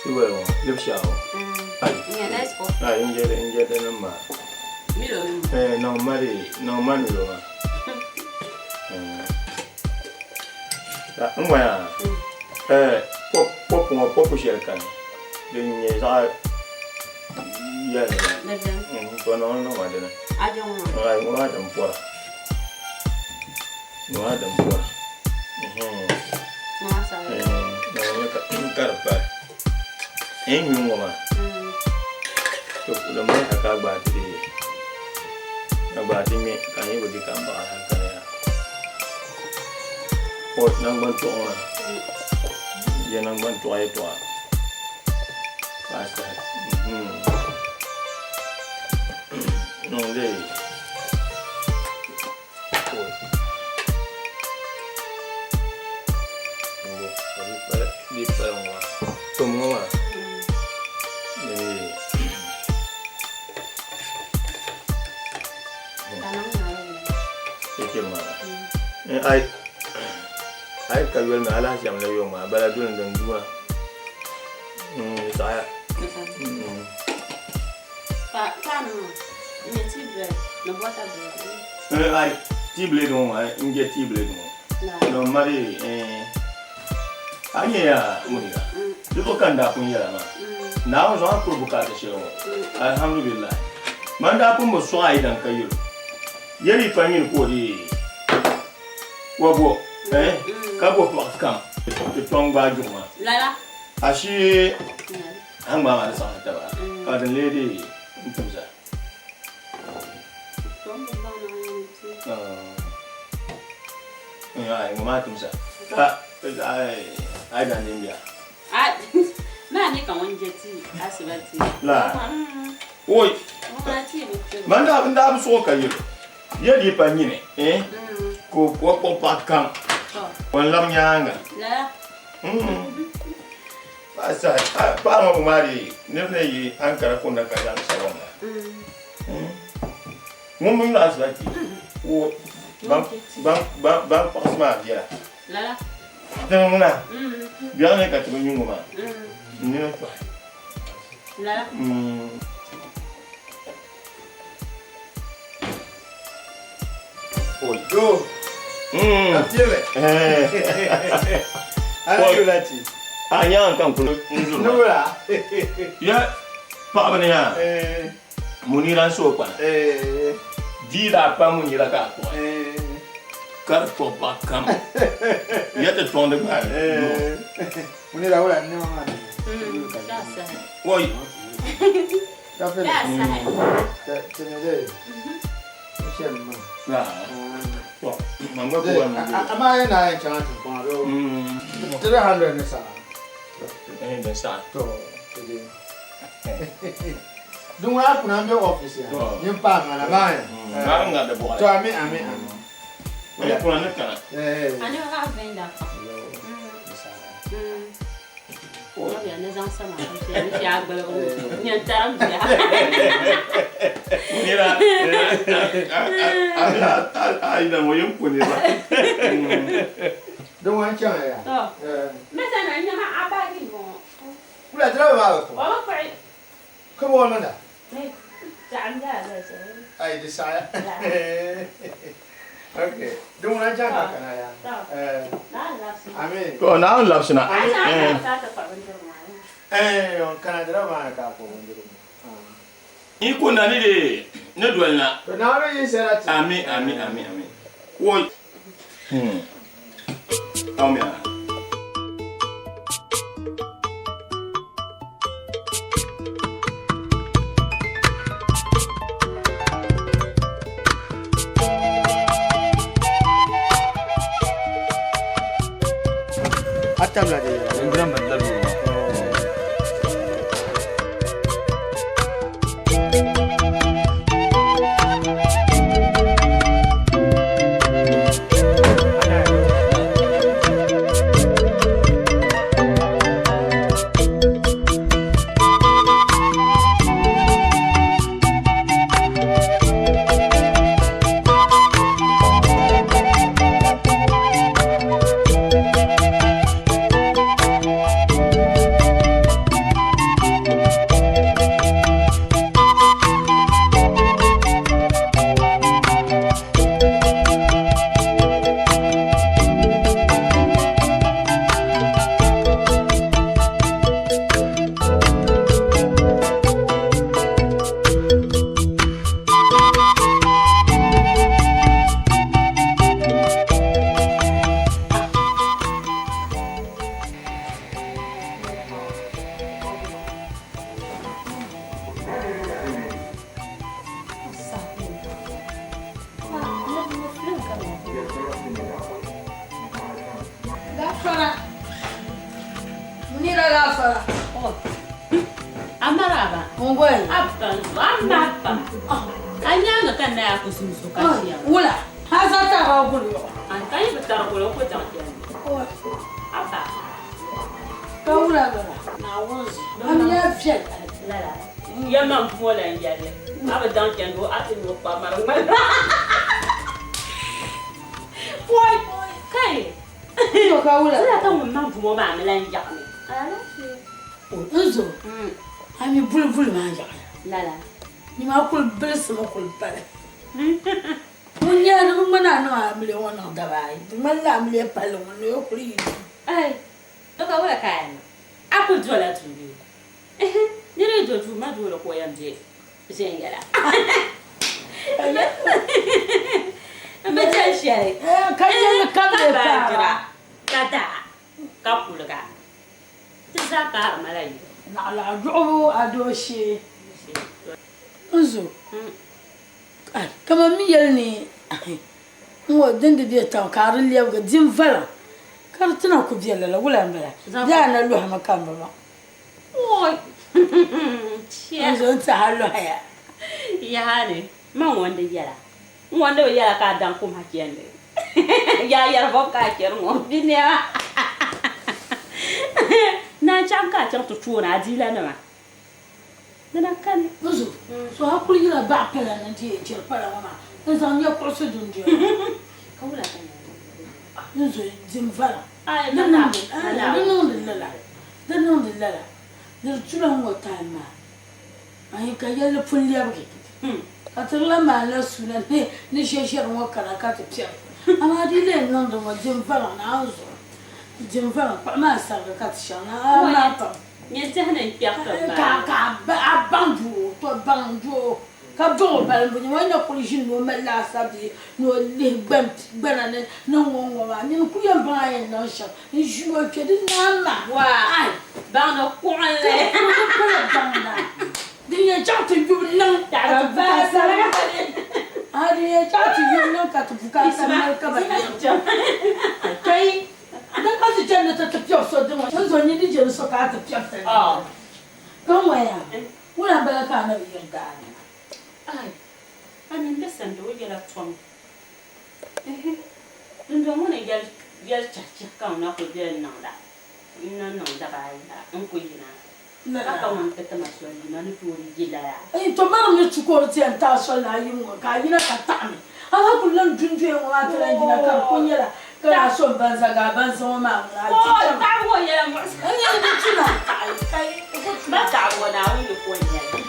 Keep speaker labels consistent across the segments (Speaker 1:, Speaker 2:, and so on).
Speaker 1: Ti wali ŋɔ, libishiɛɣu ŋɔ. Ai. Ai, n je n je di nim maa. Eh, niŋ ma di, niŋ ma milo maa. Eh. Ka n ŋɔya, eh, pɔpu ŋɔ, pɔpu shɛli kani din nyɛ zaɣ yɛli to niŋ niŋ ma dini. Ai, ŋɔ maa din pɔra. Ŋɔ maa din pɔra. Ka di pahi. N yi nyu ŋɔ maa, to di mali ka a gbaai ti dee a gbaai ti ŋmɛ ka a yi bi di ka n baɣa hali ka di yaa. O naŋgbani tuɣa maa, ya naŋgbani tuɣa yɛltɔɣa ka a sahi niŋ li. A yi ka yoli maa a lahi chɛmi la yom maa bala duli din du maa di saɣaya. Ai tea blade ŋɔ maa n je tea blade ŋɔ don mali a nyɛ ya Munira di zuɣu ka n daa pun yɛla maa Naawuni zaŋ a kuri bukaata shɛli ŋɔ alhamdulillah man daa pun bi sɔɣi a yidan ka yɛl o yɛli yi pa nyini ka o di wa bo ka bo paɣa kam ti tɔŋ gbaai juɣu maa ashee A ŋmaa maa di saɣisi taba ka din lee di n timsa. Ai ŋɔ maa timsa ka ai dan din bia.
Speaker 2: Maa mi ka ŋun je ti asibati.
Speaker 1: La. Oi. Man daa n daa bi suɣi ka yɛl o yɛ di pa nyini eh ka o kpuɣi paɣa kam o n labi nyaaŋa. Paɣa ŋɔ maa di niriba ni yi Ankara kunna ka zaŋ shɛba ŋɔ ŋun mi nɔhi sila ti o ban kpaɣisi maa viɛla dini ŋuna biɛɣu ni ka ti bi nyu ŋɔ maa n nina tɔhi.
Speaker 3: Ojo. Afiele. Ana yula ti.
Speaker 1: A nyaŋ ka n kuli n zuri.
Speaker 3: Nubula.
Speaker 1: Ya paɣaba ni yaa. Munira n so kpana. Di daa pa Munira ka a kpuɣi. Ka di kpuɣi paɣa kam. Ya ti tɔŋdi gbaai.
Speaker 3: Munira wula nɛma maa ni.
Speaker 1: Oi.
Speaker 3: Amaa yi naan chaŋ ti kpaŋ 300 ni saɣa. Din ŋuna kuna n be office ya. Nyin paai ŋana maa ya. To ami ami ami.
Speaker 1: Nira a yi na ŋɔ yɛn ku niriba.
Speaker 3: Din ŋɔ n chaŋ ya. Kula driver maa bi kpuɣi. Ka bɔ niŋda? Ayi di saɣaya. Okay. Din ŋuna n chaŋ ka kana ya. Amin.
Speaker 1: To Naawuni labisina.
Speaker 3: Eh, on kana driver maa ka a kpuɣi bindirigu maa.
Speaker 1: Yi ku na ni di ni doli na.
Speaker 3: To Naawuni yi sara ti.
Speaker 1: Amin, amin, amin, amin. Woi. Amin.
Speaker 3: A tabila di yɛla.
Speaker 4: bala.
Speaker 2: A maraba.
Speaker 4: Ngoi.
Speaker 2: A ban a ma pam. A nyaanga ka na ya ku sunsu ka ʒiya.
Speaker 4: Wula. Ha za ta ba guli yo.
Speaker 2: An ka yi bi tari guli o ku chaŋ chani. A ba.
Speaker 4: Ka wula bala.
Speaker 2: Naawuni zi.
Speaker 4: Am ya viɛl.
Speaker 2: Lala. Ya man puo la n yɛli. A bi daŋ chani o a ti nyo kpa mari ŋmani. Poi. Kai.
Speaker 4: To ka wula.
Speaker 2: Sila ka ŋun man pumo maa mi lan yaɣimi. Alaafee.
Speaker 4: N zo. A mi buli buli maa yaɣaya.
Speaker 2: Lala.
Speaker 4: Ni maa kuli bilisimi kuli pali. Ŋun nyɛla ni bi ŋmani a niŋ amiliya ŋɔ niŋ daba ayi. Di ŋmanila amiliya palli ŋun ni o kuli yi duu.
Speaker 2: Ai. To ka wula ka a niŋ? A kuli dola duu bee? Nira yi do duu ma dooli ka o yɛn be viɛnyɛla. N bi chani shɛli.
Speaker 4: Ka yɛlli kam
Speaker 2: Ka
Speaker 4: lee
Speaker 2: baanjira,
Speaker 4: paara.
Speaker 2: ka daa, ka kuliga. Ti zaa paari ma la yili.
Speaker 4: Naɣilahi duɣibu a dooshee. N zo. Ai, kaman mi yɛli ni n ŋɔ din di be tiŋ ka di lɛbigi din valiŋ ka di ti na ku be lala wula m-bala bee a na lɔhimi ka m bi baŋ.
Speaker 2: Oi!
Speaker 4: N zo n tiɛha lɔhaya.
Speaker 2: Yaha ni man ŋɔ n-di yɛla. N ŋɔ n-di bi yɛla ka a daŋ kum ha chɛndi. Yaa yɛri bɔbu ka a chɛri ŋɔ bi nɛma. Naan chaŋ ka a chaŋ ti tooni a diilanima. Dina kani.
Speaker 4: N zo, so a kuli yila baɣa pala ni nti yɛn chɛri pala ŋɔ maa n-zaŋ nyɛ kuɣusi dundoya ŋɔ.
Speaker 2: Ka wula ka nyɛ?
Speaker 4: N zo dim valiŋ.
Speaker 2: Ai,
Speaker 4: Di niŋdi lala, di niŋdi lala. Di di tula ŋ-ŋɔ time maa. Ayi ka yɛlli pun lɛbigi. Ka ti di lahi maanila suuna ni ʒɛʒɛri ŋɔ kana ka ti piɛri. Amaa di yi lee niŋdi ŋɔ dim valiŋ ni a zuɣu. Dim valiŋ kpaɣi maa sarigi ka ti chaŋ na a maa pam.
Speaker 2: Nyɛ tɛhi ni n kpɛri tib maa.
Speaker 4: Ka a baŋ doo, to baŋ doo ka baŋ o balimbu nyɛ o ni na kuli ʒini ni o mali laasabu bee ni o lihi gbana ni ni ŋɔ ŋɔ maa nini kuli yɛn baŋ a yɛn niŋ shɛm n ʒi o kpɛ di naan maa.
Speaker 2: Waa baŋdi kuɣinli.
Speaker 4: Di pala baŋda. Din yɛn chaŋ ti yubu niŋ ka ti bukaata A din yɛn chaŋ ti yubu niŋ ka ti bukaata mali ka ba Kai din ka ti chani ni ti ti piɛbi so diŋɔ n zo nyini jɛli so ka a ti piɛbi ti Ka ŋɔ yaa ŋuna m-bala ka a na bi yiri daa ni.
Speaker 2: Ai, a nini bi sandi o yɛla tom. Ehe, dundɔŋ ŋɔ ni yɛli yɛli chihichihi ka ŋuna kuli beli niŋda. N na niŋ daba ayi la n ku yina. Ka ka ŋun ti ti ma soli yina ni tooi yi lala.
Speaker 4: N to mari mi tu ka o ti yɛn ti a soli ni a yi ŋ-ŋɔ ka a yina ka taɣimi. A lahi kuli lan dundoya ŋɔ maa ti lan yina ka di kuli nyɛla ka daa so m-banza ga a banza ŋɔ maa ŋuna a di
Speaker 2: O
Speaker 4: chaŋ.
Speaker 2: taɣibu ŋɔ nyɛla muɣisigu.
Speaker 4: N yɛli di tu na taɣi ka yi ku tu.
Speaker 2: Ma taɣibu ŋɔ Naawuni ni ko n-nyɛli.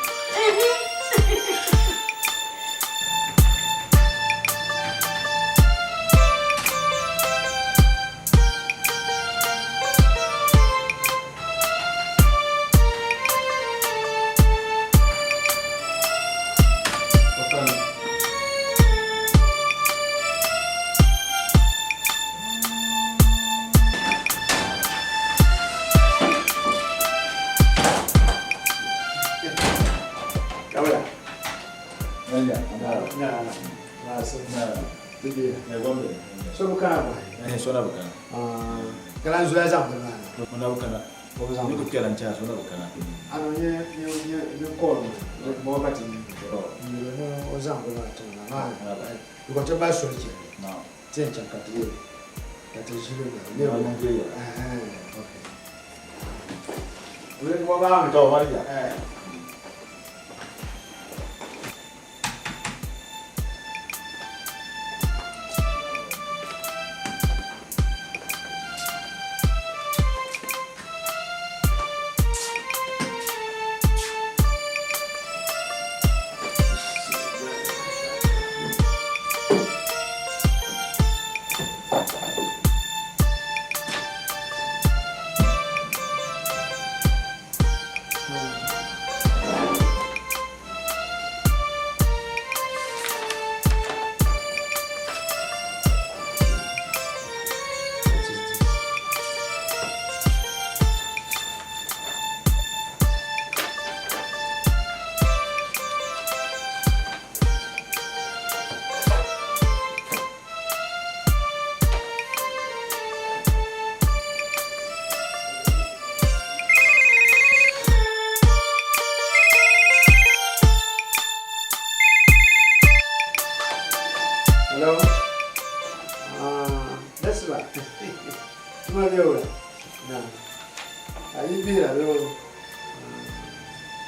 Speaker 3: A yi bihira bee o?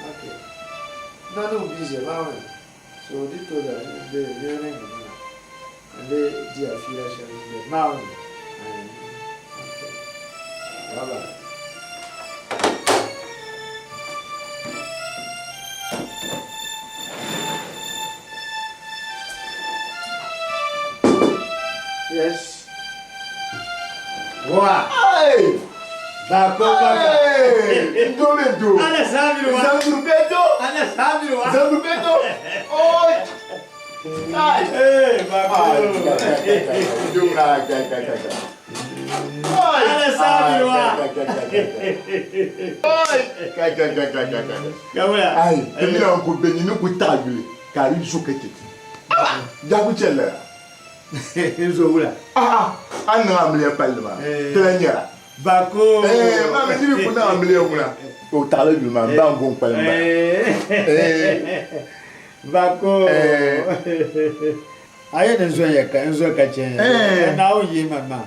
Speaker 3: Okay. Na niŋ busy maa mi. So di to da n be learning ni maa. N lee di a fiila shɛli n be maa mi. Okay. Bye bye. Yes. Wa.
Speaker 1: Hey!
Speaker 3: Bako baka.
Speaker 1: Hey! Ndole do.
Speaker 3: Ana sabiru wa.
Speaker 1: Zamburu beto.
Speaker 3: Ana sabiru wa.
Speaker 1: Zamburu beto. Oh! Ai!
Speaker 3: Hey, bako.
Speaker 1: Ndumra kai kai kai. Ai!
Speaker 3: Ana sabiru wa.
Speaker 1: Ai! Kai kai kai kai kai.
Speaker 3: Gawula.
Speaker 1: Ai, emina ko be ni ku tagbile kari zokete. Jagu chele.
Speaker 3: Nzo wula.
Speaker 1: Ah ah, an na amle palma. Tele nyara.
Speaker 3: Bako.
Speaker 1: Eh, ma me ni ku na amle wula. O taale bi ma ba ngon palma.
Speaker 3: Eh. Bako.
Speaker 1: Eh.
Speaker 3: Aye ni nzo ya ka nzo ka chen.
Speaker 1: Eh.
Speaker 3: Na o yi mama.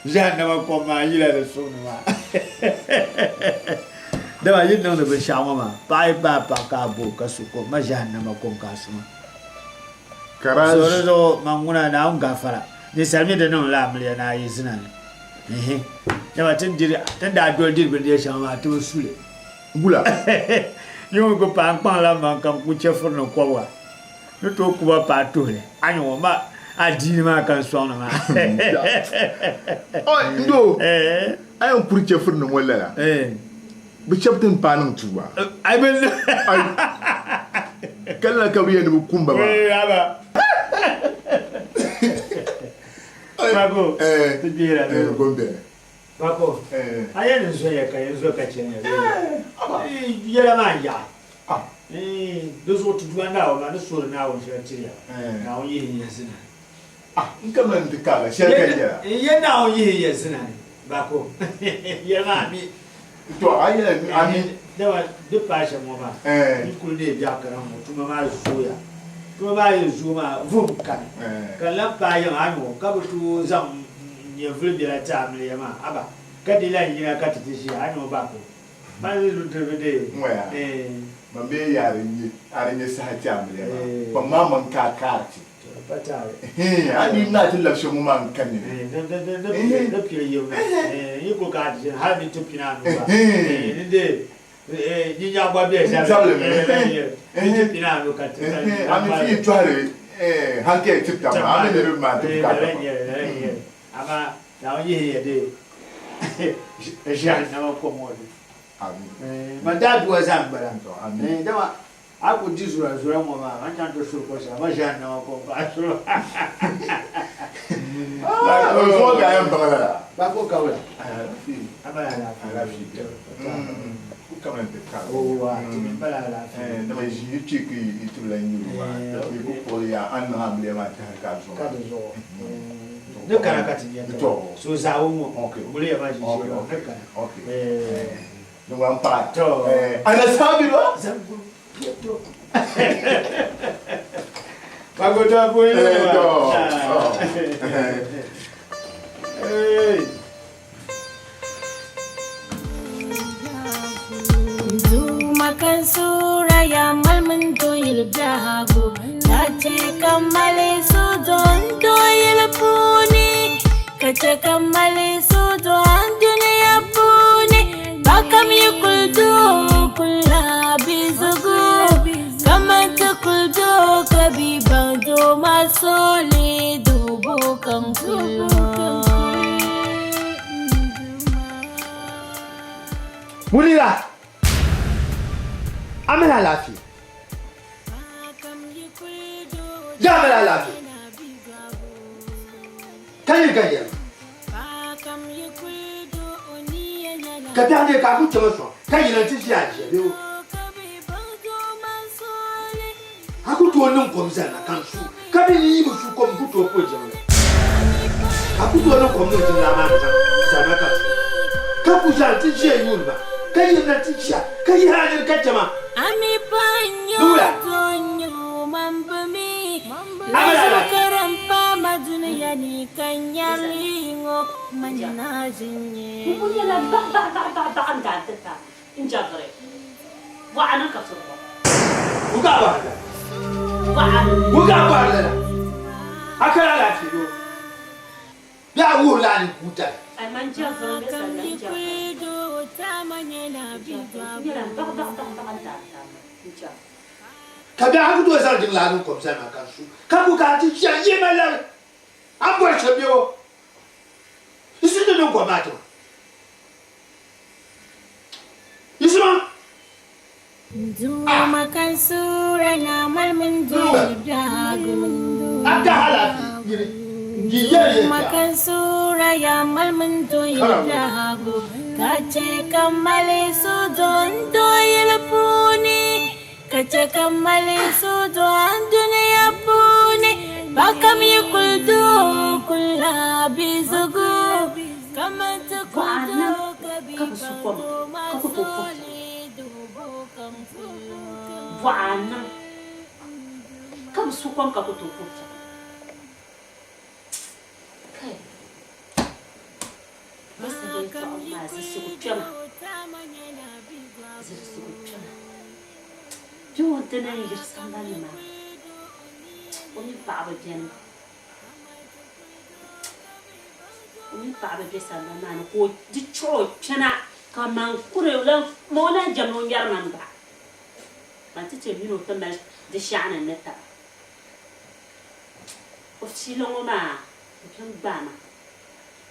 Speaker 3: Jahannama kom maa yila di suɣuni maa. Dama yi niŋdi binshɛɣu ŋɔ maa, paɣa yi paai paɣa ka a bo ka su kom, ma jahannama kom ka a su maa.
Speaker 1: Kara
Speaker 3: So di zuɣu man ŋuna Naawuni gaafara, ninsal mi di niŋ la amiliya ni a yi zina ni. Ehe. Dama ti ni diri, ti ni daa doli diri bindira shɛŋa maa, ti bi su li.
Speaker 1: Bula.
Speaker 3: Yi ŋun ku paai n-kpaŋ la man ka n ku chɛfuri ni kɔbiga. Ni tooi ku ba paai tuhili. A nya ŋɔ ma adiini maa ka n sɔŋdi maa.
Speaker 1: Oi, ndo. A yɛn kuri chɛfuri ni ŋɔ lala. Bɛ shɛba ti ni paai niŋ tuuba.
Speaker 3: Ai bɛ ni.
Speaker 1: Ai. Ka lala ka bɛ yɛn ni bɛ kum ba maa.
Speaker 3: Ee, aba. Bako, ti gbihira ni.
Speaker 1: Gombe.
Speaker 3: Bako, a yɛn ni zoya ka yɛn zo ka chɛn ya bee? Yɛla maa n-yaɣi. Di zuɣu ti Duuma Naawuni maa ni suhiri Naawuni shɛli tiri ya, Naawuni yihi ya zina ni.
Speaker 1: N ka mali n-ti kaɣila shɛli ka yɛla.
Speaker 3: N yɛn Naawuni yihi ya zina ni, Bako. Yɛla maa mi.
Speaker 1: To, a yɛla a mi.
Speaker 3: Dama di paai shɛm ŋɔ maa, yi kuli neei biɛɣu kara ŋ-ŋɔ, tuma maa zooya. Tuma maa yi zooi maa, vuhim kani. Ka n lan paai yiŋa, a ni ŋɔ ka bɛ tooi zaŋ nyɛvili biɛla ti amiliya maa, haba, ka di lan yina ka ti ti ʒiya, a ni ŋɔ Bako. Man yi nudirigu dee.
Speaker 1: Ŋɔya, man bee ya a di nyɛ saha ti amiliya maa, kpaŋ maa man ka a kaari ti.
Speaker 3: Pa taali.
Speaker 1: A ni na ti labi shɛm ŋɔ maa n-ka nini.
Speaker 3: Di pili yibu na, yi kuli ka a ti ʒini hali mi ti pini a nuu gba. Ni dee nyinyaɣu gba bɛ
Speaker 1: Zabili mi.
Speaker 3: Ni ti pini a nuu ka ti.
Speaker 1: A mi ti yi tɔhiri hankali tib tam maa, a mi niriba maa ti bukaata pam.
Speaker 3: Lala n-nyɛ li. Amaa Naawuni yihi ya dee jahannama kom ŋɔ ni. Man daa dua zaa m-bala. Dama a ku di zura zura ŋɔ maa, man chaŋ ti suri ko shɛli, ma jahannama kom ka a suri.
Speaker 1: Zuɣu ka a yɛn baŋ lala.
Speaker 3: Ba ko ka wula? A mali alaafee.
Speaker 1: Ku kamina ti ka.
Speaker 3: O wa, ti mi mali alaafee.
Speaker 1: Dama ʒi yi kpe ka yi ti bi lan nyuri o maa, yi ku kpuɣi ya a ni niŋ amiliya maa tɛhiri ka a zuɣu
Speaker 3: maa. Ka di zuɣu. Ni kana ka ti nya taba. So zaawuni ŋɔ, guli ya maa ʒiishee maa, ni kana.
Speaker 1: Ni ŋun paɣa. Ana sabiru.
Speaker 3: Zanguru piɛto. Pagoda boy. Hey.
Speaker 5: Zuma kan sura ya malmin doyil biahagu Ta ce kammale su don doyil puni Ka ce kammale su don duniya puni Bakam yi kuldu kula bizugu Kamata kuldu kabi bando masole dubu kan kullu
Speaker 3: Munira! A mali alaafee? Ya mali alaafee? Ka nyini ka yɛli ma. Ka biɛɣu neei ka a ku chama sɔŋ ka yina nti ʒi a ʒiya bee o? A ku tooi niŋ kom zali na ka n su, ka bɛ ni yi bi su kom n ku tooi kuli jiŋli. A ku tooi niŋ kom niŋ jiŋlaa maa ni zaŋ zali na ka n su, ka ku zali nti ʒiya yuuni ba, ka yirina nti ʒiya, ka yihi a nini ka chama. Ni wula? A mali alaafee?
Speaker 5: ka nyari ŋɔ mani na ʒi nyɛ.
Speaker 2: N kuli nyɛla baɣa baɣa baɣa baɣa baɣa n daa ti ta n jabiri bɔɣa ni ka turigu.
Speaker 3: Ŋun ka a bɔhiri lala?
Speaker 2: Bɔɣa.
Speaker 3: Ŋun ka a bɔhiri lala? A kali alaafee doo bee a wuhirila a ninkuuntali?
Speaker 2: Ai man jabiri n be sani la n jabiri. N nyɛla baɣa baɣa baɣa baɣa n daa ti ta n jabiri.
Speaker 3: Ka biɛɣu ku tooi zaŋ jiŋlaa mini kom zali ma ka n su, ka ku ka a ti ʒiya n-yihi ma lari. A ni bɔri shɛm bebo? Yi su ni niŋ kom maa ti ma. Yiɣisima!
Speaker 5: Duuma ka n suura na mali mini doli biɛhigu.
Speaker 3: A kahi alaafee nyini n-yi yɛli
Speaker 5: Duuma
Speaker 3: yɛltɔɣa.
Speaker 5: ka n suura ya mali mini doli biɛhigu, ka chɛ ka m mali suhudo n-do yili puuni. Ka chɛ ka m mali suhudo dunia puuni, Pakam yi kul du kul la bizugu, kaman ti kul du ka bi
Speaker 2: Ka bi su
Speaker 5: baŋ
Speaker 2: kom,
Speaker 5: duuma
Speaker 2: ka ku tooi puhi
Speaker 5: soli dubu kam polo.
Speaker 2: Bɔɣa niŋ ka bi su kom ka ku tooi puhi chaŋ. Kai! Masa yɛltɔɣa maa zilisigu kpɛma, zilisigu kpɛma. Kpe o n-ti na n-yiri sambani ni maa, o mini paɣaba beni mi, o mini paɣaba be sambani maa ni ka o di chuɣu o kpɛna ka man kuri o lan ma o lan jɛmdi o ŋmɛri man gba. Man ti chɛ mini o ti mali di shɛɣuni ni taba. O fiili ŋɔ maa di kpe n-gbaai ma.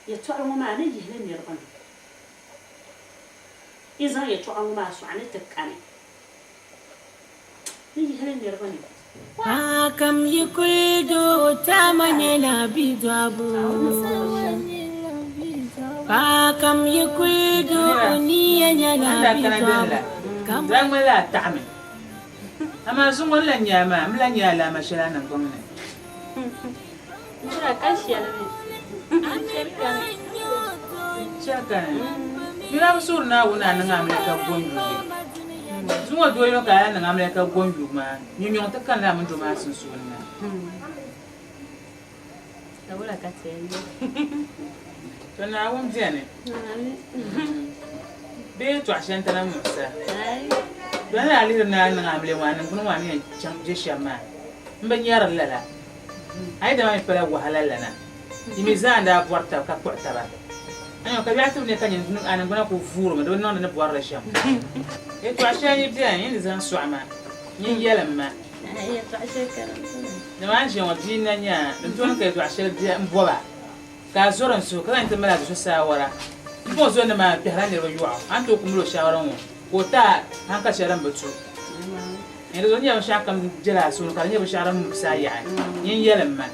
Speaker 2: Yɛtɔɣili ŋɔ maa ni yihili niriba ni. Yi zaŋ yɛtɔɣa ŋɔ maa sɔɣi ni ti kani. Ni yihili niriba ni.
Speaker 5: Paɣa kam yi kuli doo taama nyɛla bidɔɣibo. Paɣa kam yi kuli doo o niya nyɛla bidɔɣibo.
Speaker 6: Di daa ŋmanila a taɣimi, amaa zuŋɔ n lan nya a maa, m lan nya alaama shɛli a niŋgbuŋ ni. Shɛli kani. Bɛ daa bi suhiri Naawuni ni a niŋ amiliya ka go n-yuugi. Zuŋɔ doo yino ka a daa niŋ amiliya ka go n-yuugi maa, nyunyɔŋ ti kanila a mini doo maa sunsuuni na. To Naawuni beni. Bee yɛtɔɣ shɛli n-ti na muɣis a. Doli a lihiri ni a niŋ amiliya ŋɔ a niŋgbuna ŋɔ a ni yɛn chaŋ je shɛm maa, m bi nyari li lala. A yi dama mi pala wahala lana. Yi mi zaa n-daa bɔri taba ka kpuɣi taba. Ayo, ka biɛɣu ti bi ne ka nyin a niŋgbuna kul vuurimi, di bi niŋdi ni bɔri li shɛm. Yɛtɔɣ shɛli yi beni, yi ni zaŋ sɔɣi ma, nyin yɛlim ma. Dama a ni ʒiya ŋɔ, bia n-na nya a, din tooni ka yɛtɔɣ shɛli bia m-bɔb a, ka a zɔri n suhu, ka zaŋ ti mali a do so saawara. M puŋ zo ni maa kpɛhirila niriba yɔɣu, a ni tooi ku mali o saawara ŋɔ ka o ti a hankali shɛli din bi tu. Di zuɣu nyɛla binshɛɣu kam bela a suhu ni ka di nyɛ binshɛɣu din muɣisi a yaɣi. Nyin yɛlim ma.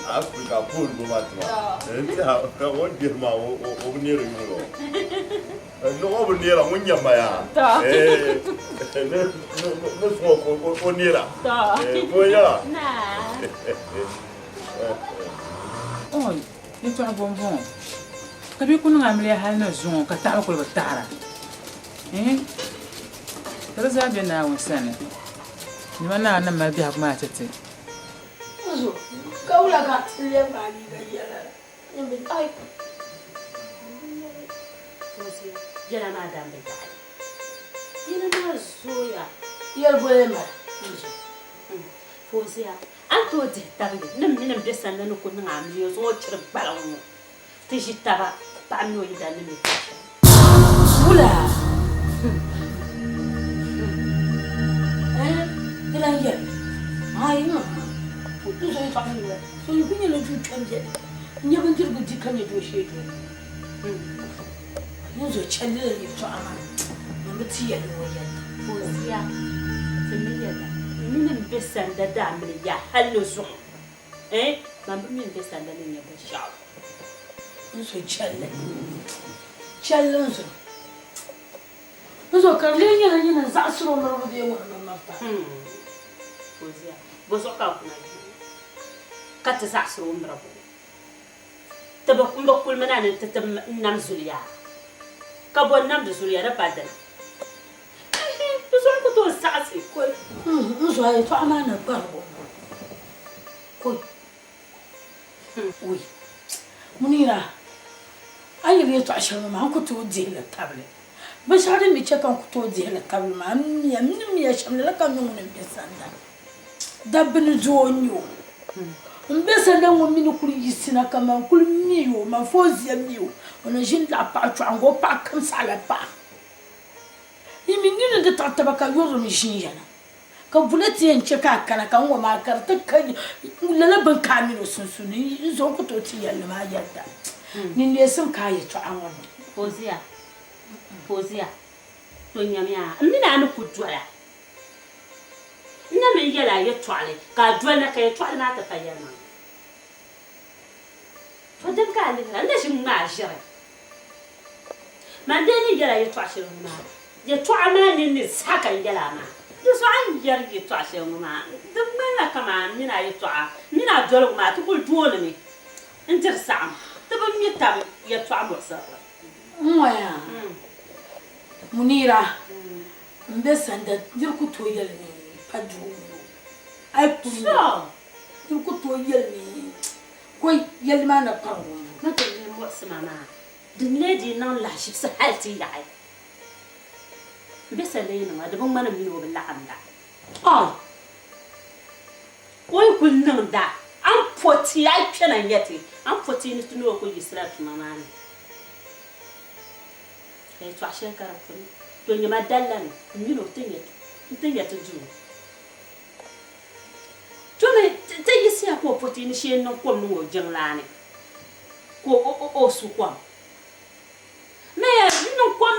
Speaker 1: Africa phone go ma tuma. N o ni gbiri maa o bi neeri yuŋ lɔ. Ni o bi neera ŋun nyɛ ma yaa. Ni sɔŋ o ka o neera. Ka o yɛra.
Speaker 6: Oi, yɛtɔɣa bɔŋbɔŋɔ ka bɛ ku niŋ amiliya hali ni zuŋɔ ka taɣibu kuli bi taɣira. Eeh, ka di zaa be Naawuni sani. Dama Naawuni ni mali biɛhigu maa ti ti.
Speaker 4: Nzo, ka wula ka a ti lɛbigi a liiga yɛla la? Nyin bi ai.
Speaker 2: Fozia, Yɛla maa daa bi yaɣi. Yɛla maa zooya.
Speaker 4: Yɛli boli m-bala, Nzo.
Speaker 2: Fozia, A ni tooi dihi tabili ni m mini m be sani la ni ku niŋ amiliya zuŋɔ chiri gbaliŋ ŋɔ ti ʒi taba paɣa mini o yidana ni mi kpa shɛm.
Speaker 4: Wula? Ɛɛh, di lan yɛli, Aai, n zo yɛtɔɣa mini wula, so yi kul nyɛla duu kpɛm beni n-nya bindirigu di ka nya dooshee doli. N zo chɛli lala yɛtɔɣa maa, man bi ti yɛli ni o yɛli.
Speaker 2: Fozia, Ti mi yɛla, m mini m be sanda daa mili ya hal ni zuŋɔ. Ɛɛh, man bi mi m be sanda ni nya binshɛɣu.
Speaker 4: N zo chɛli, chɛli n zo. N zo ka di lee nyɛla nyini n-zaɣisir o miribu bee ŋuni bi mirita?
Speaker 2: Fozia, Bɔzuɣu ka a kuna kpe ŋɔ ka ti zaɣisir o miribu? Ti bi m bi kulimi na ni nti ti nam zuliya? Ka bɔ n-namdi zuliya di pa dina? Ehe, di zuɣu n ku tooi saɣisi.
Speaker 4: Koi, N zo a yɛtɔɣa maa na kparigu m-bɔŋɔ. Koi, Ui, Munira, a ni yɛli yɛtɔɣ shɛli ŋɔ maa, n ku tooi dihi li tabili. Binshɛɣu din mi chɛ ka n ku tooi dihi li tabili maa, m miya, m ni miya shɛm lala ka n mi ŋuni m-be sanda. Dabba ni doo n-nyɛ o. M be sanda ŋɔ mi ni kul yiɣisina ka man kul mi o, man Fozia mi o, o ni ʒini laɣi paɣa chɔɣiŋga, o paɣa kam saɣila paɣa. Yi mi nini di tiɣi taba ka yurilim ʒinya na. Ka bula ti yɛn chɛ ka a kana ka n ŋɔ maa ka di ti ka lala bini ka a mini o sunsuuni n zo n ku tooi ti yɛlli maa yɛda. Ninneesim ka a yɛtɔɣa ŋɔ ni.
Speaker 2: Fozia, Fozia, to nyamiya, m mini a ni ku dola. N na mi yɛl a yɛtɔɣili ka a doli na ka yɛtɔɣili maa ti pa yɛlimaŋli. To dini ka a lihira? N na ʒi ŋ-ŋma a ʒiri. Man dee ni yɛl a yɛtɔɣ shɛli ŋɔ maa, yɛtɔɣa maa ninni zaa ka n yɛl a maa. Di zuɣu a ni yɛri yɛtɔɣ shɛli ŋɔ maa, di ŋmanila kaman m mini a yɛtɔɣa, m mini a doligu maa ti kul doonimi n-diri saɣim, ti bi mi tab yɛtɔɣ muɣisirili.
Speaker 4: N ŋɔya, Munira, m be sanda nir ku tooi yɛli ni pa doo n-nyɛ o. A yi kuli nya o, nir ku tooi yɛli ni koi yɛlli maa na kparigu m-bɔŋɔ.
Speaker 2: Ni ti lee muɣisi ma maa, din lee dii niŋ lahiʒibisi hal ti yaɣi. M be sani yi niŋ a, di bi ŋmani m mini o bi laɣimda.
Speaker 4: Ai!
Speaker 2: O yi kul niŋda, a ni po ti, a yi kpɛna nya ti, a ni po ti ni ti ni o kul yiɣisila tuma maa ni. Ka yɛtɔɣ shɛli ka di puuni, to nyama dalla ni m mini o ti nya ti duu. To mi ti yiɣisiya ka o po ti ni shee n-niŋ kom niŋ o jiŋlaa ni ka o su kom. Maya n-niŋ kom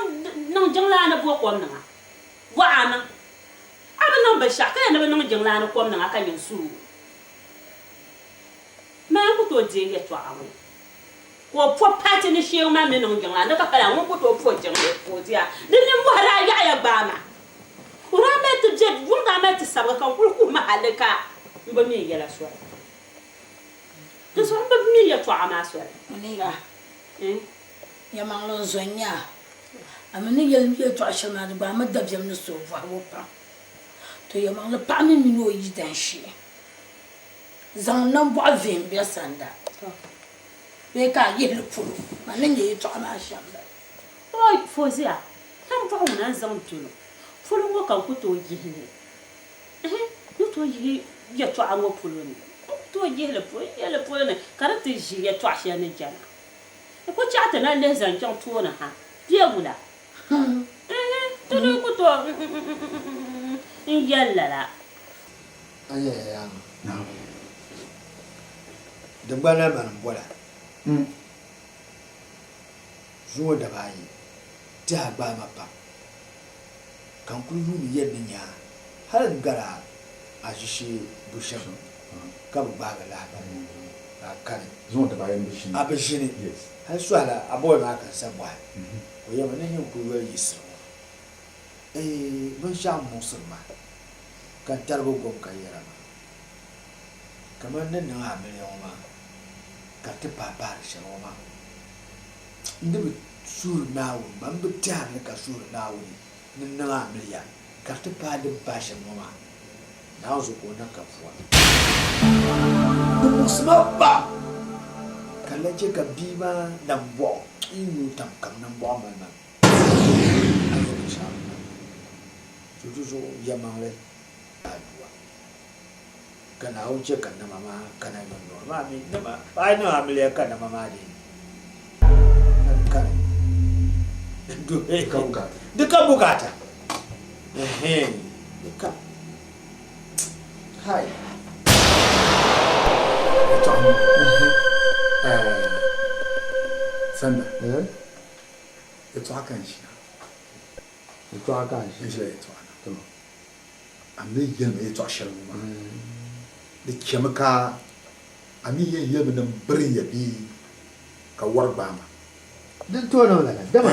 Speaker 2: niŋ jiŋlaa ni bo kom niŋ a? Bɔ a niŋ? A bi niŋ binshɛɣu ka yɛn ni bi niŋ jiŋlaa ni kom niŋ a ka nyin su o. Maya n-ku tooi deei yɛtɔɣa ŋɔ. Ka o po paati ni shee ŋɔ mi niŋ jiŋli a ni ka pala ŋun ku tooi po jiŋli ka o diya. Di ninmɔhi daa yaɣiya gbaai ma. O daa mali ti be, yuŋ daa mali ti sabigi ka n kuli kuhi ma halli ka m bi mi n yɛla soli. Di zuɣu m bi mi yɛtɔɣa maa soli.
Speaker 4: Munira, Yɛlimaŋli n zo n-nya a, a mi ni yɛli yɛltɔɣa shɛli maa di gbaai ma dabiɛm ni suhu bɔhibu pam. To yɛlimaŋli paɣa mi mini o yidan shee. Zaŋ nambɔɣu vihi m-be sanda bee ka a yihi li polo, man ni nya yɛtɔɣa maa shɛm la.
Speaker 2: Oi, Fozia, nambɔɣu ŋuna n-zaŋ doli polo ŋɔ ka n ku tooi yihi li. Ɛhɛ, n ni tooi yihi yɛtɔɣa ŋɔ polo ni. N ku tooi yihi li polo, n yihi li polo ni ka di ti ʒi yɛtɔɣ shɛli ni jɛma. N ku chaɣ ti na lihi zaŋ chaŋ tooni ha bee wula? Ɛhɛ, ti dii ku tooi n-yɛli lala.
Speaker 3: A yɛya yaa ŋɔ, di ŋmanila mani m-bɔla zuŋɔ daba ayi tɛha gbaai ma pam, ka n kul yuuni yɛli ni nya a hal n-gari a a ʒishee bushɛm ka bi gbaagi lahibali ka a kani. A bi ʒini hal sɔhila a bɔli maa ka n sa bɔhi o yɛmi ni nyin kul yoli yiɣisiri ŋɔ. Eeh binshɛɣu m-muɣisiri ma ka n tarigi gom ka yɛra maa, kaman ni niŋ amiliya ŋɔ maa ka ti pahi pahiri shɛli ŋɔ maa, n di bi suhiri Naawuni, man bi tɛhiri li ka suhiri Naawuni ni n niŋ amiliya ka ti paai di ni pahi shɛm ŋɔ maa, Naawuni zuɣu ka o na ka pua. Di muɣisi ma pam ka lan chɛ ka bia maa nambɔɣu yi yooi tam kam nambɔɣu mali ma. A yɛn binshɛɣu ni niŋ so di zuɣu yɛlimaŋli adua ka Naawuni chɛ ka nama maa kana yɔnyɔri maa mi nama a yi niŋ amiliya ka nama maa dii kani di ka bukaata di ka hai
Speaker 7: Sanda. Yɛtɔɣa ka n ʒiya.
Speaker 3: Yɛtɔɣa ka a ʒiya.
Speaker 7: N ʒila yɛtɔɣa na. To a mi yɛlimi yɛtɔɣ shɛli ŋɔ maa, di chɛmi ka a mi yɛn yɛlimi ni m biri ya bee ka wɔri gbaai ma.
Speaker 3: Din tooi niŋ lala, dama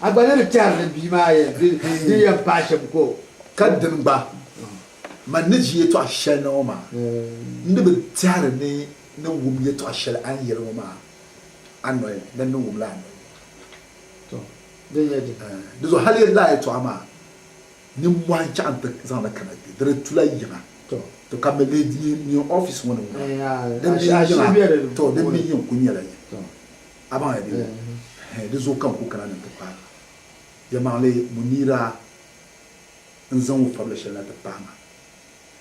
Speaker 3: a gba ni di tɛhiri ni bia maa yɛn di yɛn paai shɛm ka o.
Speaker 7: Ka dini gba, man ni ʒi yɛtɔɣ shɛli na ŋɔ maa, n ni bi tɛhiri ni ni wum yɛtɔɣ shɛli a ni yɛli ŋɔ maa a noli ni, n ni wum li a noli ni.
Speaker 3: To, din nyɛ di.
Speaker 7: Di zuɣu hal lala yɛtɔɣa maa nimmɔhi n-chaɣ nti zaŋ li kana kpe, di di tula yiŋa. To, ka mi lihi nyin ɔfisi ŋɔ ni ŋuna, din mi yiŋa, to, din mi yiŋ kul nyɛla yiŋ. A baŋya bee? Ɛhɛn, di zuɣu ka n kul kana ni nti paai ma. Yɛlimaŋli, Munira n-zaŋ o fabila shɛli na ti paai ma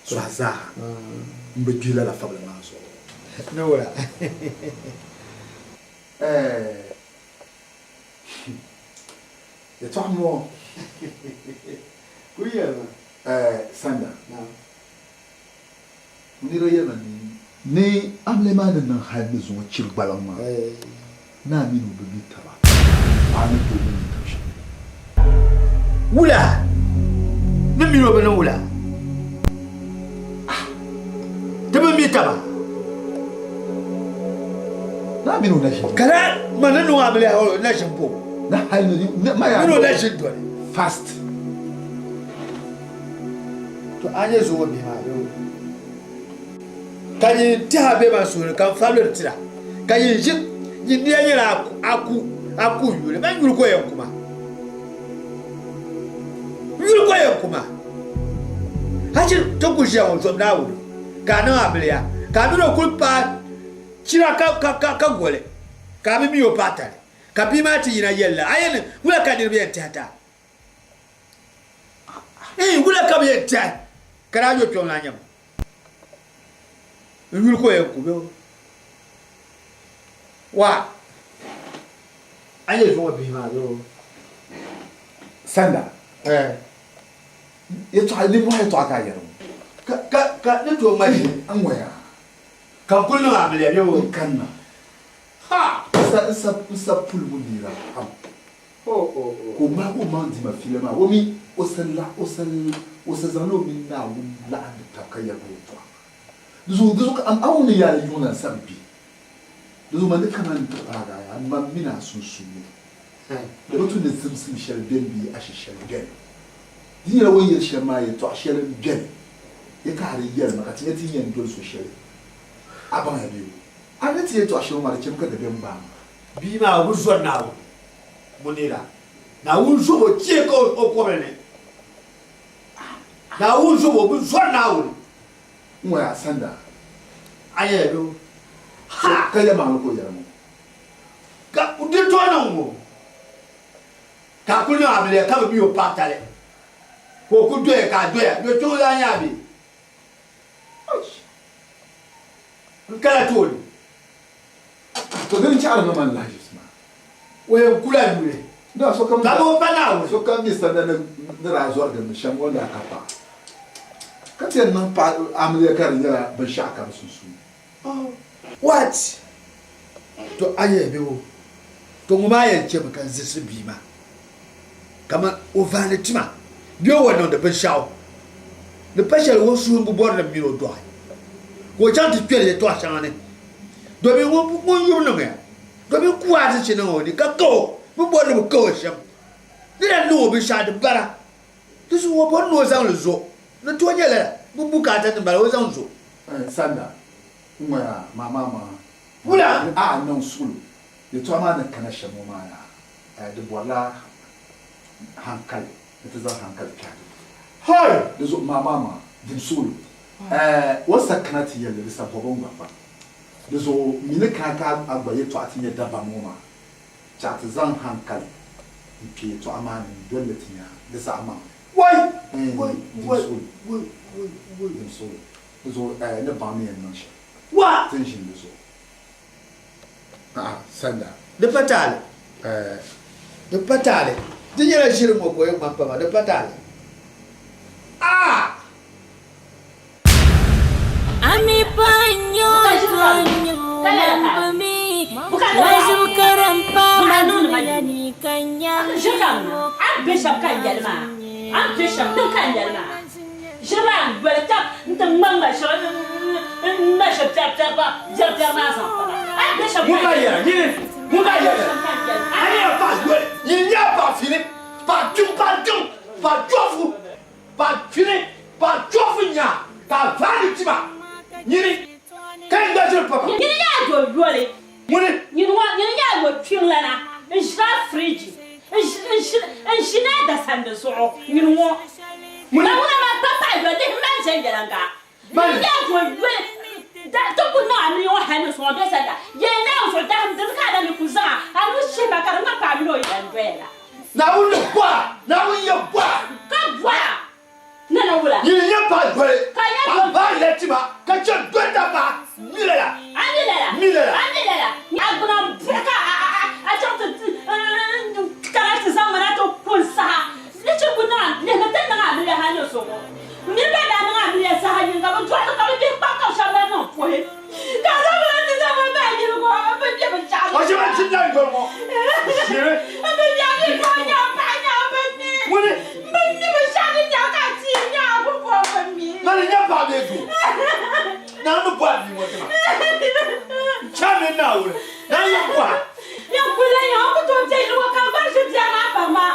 Speaker 7: sɔhi zaaha. M bi gbihi lala fabila maa zuɣu.
Speaker 3: Ni wula?
Speaker 7: Ɛɛh! Yɛtɔɣa m-bɔŋɔ.
Speaker 3: Kul yɛlima.
Speaker 7: Ɛɛh, Sanda. Munira yɛlima ni. Ni amiliya maa ni niŋ hali ni zuŋɔ chiri gbaliŋ maa, naa mini o bi mi taba, paɣa ni doo ni mi tab shɛm.
Speaker 3: Wula? Ni mini o bi niŋ wula? Ah! Ti bi mi taba.
Speaker 7: Naa mini o na ʒini.
Speaker 3: Ka daa ma ni niŋ amiliya o na ʒini bo.
Speaker 7: Ni hali ni ni ma yaa.
Speaker 3: Mini o na ʒini doli.
Speaker 7: Fast.
Speaker 3: To a nyɛ zuŋɔ bihi maa yoo. Ka nyin tɛha be man suhu ni ka n fabili tira, ka nyin ʒi nyin nia nyɛla a ku a ku n yuli, man yuli ko yɛn ku ma. N yuli ko yɛn ku ma. Hachi ti ku ʒiya ŋɔ zom Naawuni ka a niŋ amiliya, ka a mini o kuli paai chira ka ka ka ka goli, ka a bi mi o paɣatali, ka bia maa ti yina yɛli la, a yɛn niŋ wula ka niriba yɛn tɛhi ti a? Iin, wula ka bɛ yɛn tɛhi ka daa yo kpiɔŋ lan nyɛ ma? N yuli ka o yɛn ku bɛ o. Wa! A nyɛ zuŋɔ bihi maa bɛ o.
Speaker 7: Sanda,
Speaker 3: Eh.
Speaker 7: Yɛtɔɣa, ninmɔhi yɛtɔɣa ka a yɛri ŋɔ.
Speaker 3: Ka, ka, ka ni tooi ŋma ʒili.
Speaker 7: N ŋɔya.
Speaker 3: Ka n kuli niŋ amiliya bɛ o.
Speaker 7: N kanna.
Speaker 3: Ha!
Speaker 7: N sa, n sa, n sa puli ŋɔ neera pam. Ka o ŋmaligi o maŋ dima fiila maa, o mi o sa laɣ o sa o sa zaŋla o mini Naawuni laɣindi tab ka yɛli ba yɛtɔɣa maa. Di zuɣu di zuɣu ka a wum ni yaali yuŋ lan sa bi be. Di zuɣu man ni kana nti paag a yaa, man mini a sunsuuni. Di bi tu ni zimsim shɛli beni bee ashi shɛli beni. Di nyɛla o ni yɛli shɛm maa yɛtɔɣ shɛli m-beni ya ka a di yɛli ma ka ti nya ti ni yɛn doli so shɛli. A baŋya bee? A ni ti yɛtɔɣ shɛli ŋɔ maa di chɛmi ka dabiɛm gbaai ma.
Speaker 3: Bia maa o bi zɔri Naawuni Munira. Naawuni zobu o chɛ ka o kɔbili ni. Naawuni zobu o bi zɔri Naawuni.
Speaker 7: N ŋɔ yaa sanda.
Speaker 3: A yɛla bɛ o. Ha!
Speaker 7: Ka yɛlimaŋli ka o yɛli ŋɔ.
Speaker 3: Ka di tooi niŋ ŋɔ ka a kuli niŋ amiliya ka bi mi o paɣatali ka o kuli doya ka a doya yo kpiɔŋ zaa nyɛ a bee? N kala tooni.
Speaker 7: To dini chaɣiri ma man lahiʒibisi maa.
Speaker 3: O yɛn kula yuli.
Speaker 7: Na sokam
Speaker 3: Ka o pa Naawuni.
Speaker 7: Sokam mi sanda ni ni daa zɔrigi mi shɛm o ni daa ka paɣa. Ka ti yɛn niŋ paɣa amiliya ka di nyɛla binshɛɣu ka di sunsuuni.
Speaker 3: Oh, what? To a yɛn bɛ o. To ŋɔ maa yɛn chɛmi ka n zilisi bia maa. Kaman o vaandi tima bee o niŋdi binshɛɣu ni pa shɛli o suhu m-bi bɔri ni m mini o dɔɣi, ka o chaŋ ti kpɛri yɛtɔɣ shɛŋa ni, domin ŋun yubu niŋya, domin ku azichi niŋ o ni ka ka o bi bɔri ni bɛ ka o shɛm ni daa niŋ o binshɛɣu di bara. Di zuɣu o bɔri ni o zaŋ li zo ni tooi nyɛ lala, bɛ bukaata ni m-bala o zaŋ zo.
Speaker 7: Sanda, N ŋɔya maa maa maa.
Speaker 3: Wula?
Speaker 7: A niŋ suɣilo yɛtɔɣa maa ni kana shɛm ŋɔ maa yaa. Di bɔrila hankali ni ti zaŋ hankali kpɛhi di puuni.
Speaker 3: Hoi!
Speaker 7: Di zuɣu maa maa maa dim suɣilo. O sa kana ti yɛli li, di sa bɔbu n gba kpa. Di zuɣu mi ni kana ka a gba yɛtɔɣa ti nyɛ dabam ŋɔ maa, chaɣ ti zaŋ hankali n-kpe yɛtɔɣa maa ni n-doli li ti nya di zaɣ maŋli.
Speaker 3: Woi!
Speaker 7: Dim
Speaker 3: Woi! Woi!
Speaker 7: suɣilo.
Speaker 3: Woi! Woi! Woi!
Speaker 7: Dim suɣilo. Di zuɣu ni baŋ ni yɛn niŋ shɛm.
Speaker 3: Wa!
Speaker 7: Ti ni ʒini di zuɣu. A'a, sanda.
Speaker 3: Di pa taali. Di pa taali. Di nyɛla ʒiri ŋɔ ka o yɛn ŋma m-pa ma. Di pa taali. Aa!
Speaker 5: A mi pa n-nyɛ o to n-nyɛ o man bi mi lahizibu karimpa ma dunia ni ka n nyaŋ
Speaker 3: Ŋun ma yɛra, nyini!
Speaker 7: Ŋun ka yɛli a ni yɛn paɣa yoli, nyin n-nyɛ a paɣ fini, paɣ kpiŋ, paɣ kpiŋ, paɣ chɔfu, paɣ fini, paɣ chɔfu n-nyɛ a, ka a vaai di tima. Nyini ka yi gba ʒiri pama.
Speaker 2: Nyini n-nyɛ a do yoli.
Speaker 7: Ŋuni?
Speaker 2: Nyini ŋɔ, nyini n-nyɛ a yo kpiŋlana n-ʒiri a firiji, n-ʒini a dasandi zuɣu. Nyini ŋɔ.
Speaker 7: Ŋuni?
Speaker 2: Ka ŋuna maa kpa paɣ yoli, lihi mali viɛnyɛliŋga.
Speaker 7: Mali.
Speaker 2: Nyini n-nyɛ a do yoli, da, ti ku niŋ a mini ŋɔ hal ni sɔŋ bɛ sani la. Yɛli Naawuni zuɣu dahim dini ka a na mi ku zaŋ a nuu shihi ma ka di ŋmani paɣ mini o yidana n-doya la.
Speaker 7: Naawuni ni bɔra, Naawuni yɛn bɔra.
Speaker 2: Ka bɔra. Nana wula.
Speaker 7: Nyini n-nyɛ paɣa doli,
Speaker 2: Ka nyɛ
Speaker 7: paɣa
Speaker 2: doli.
Speaker 7: baai la tima ka chɛ doli dabba mi lala.
Speaker 2: A mi lala.
Speaker 7: Mi lala.
Speaker 2: A mi lala. A gbuna m-buɣi ka a a a chaŋ ti kana ti zaŋ ma na ti ku n saha. Ni chɛ ku niŋ a, lihimi ti niŋ amiliya hal ni zuŋɔ. M mini bɛ daa niŋ amiliya saha yini ka bɛ dɔɣi li ka bɛ bihi kpaŋ ka bɛ shɛba lahi niŋ puhi. Ka a zaŋ ma na ti zaŋ ma bahi yili ŋɔ, m bi nya binshɛɣu
Speaker 7: O ʒimi n-ti lan yoli ŋɔ ʒiri.
Speaker 2: M bi nya bɛ dɔɣi nya paɣa nya m bi mi.
Speaker 7: Ŋuni?
Speaker 2: M bi mi binshɛɣu din nya ka a teei nya a ku bɔri bi mi.
Speaker 7: Mani n-nyɛ paɣa bee doo? Naa ni bɔhi bia ŋɔ tima. N chami Naawuni, naa yɛn bɔhi a.
Speaker 2: Yɛn kuli la nya o ku tooi be yili ŋɔ ka n gba ʒi bia maa baŋ ma.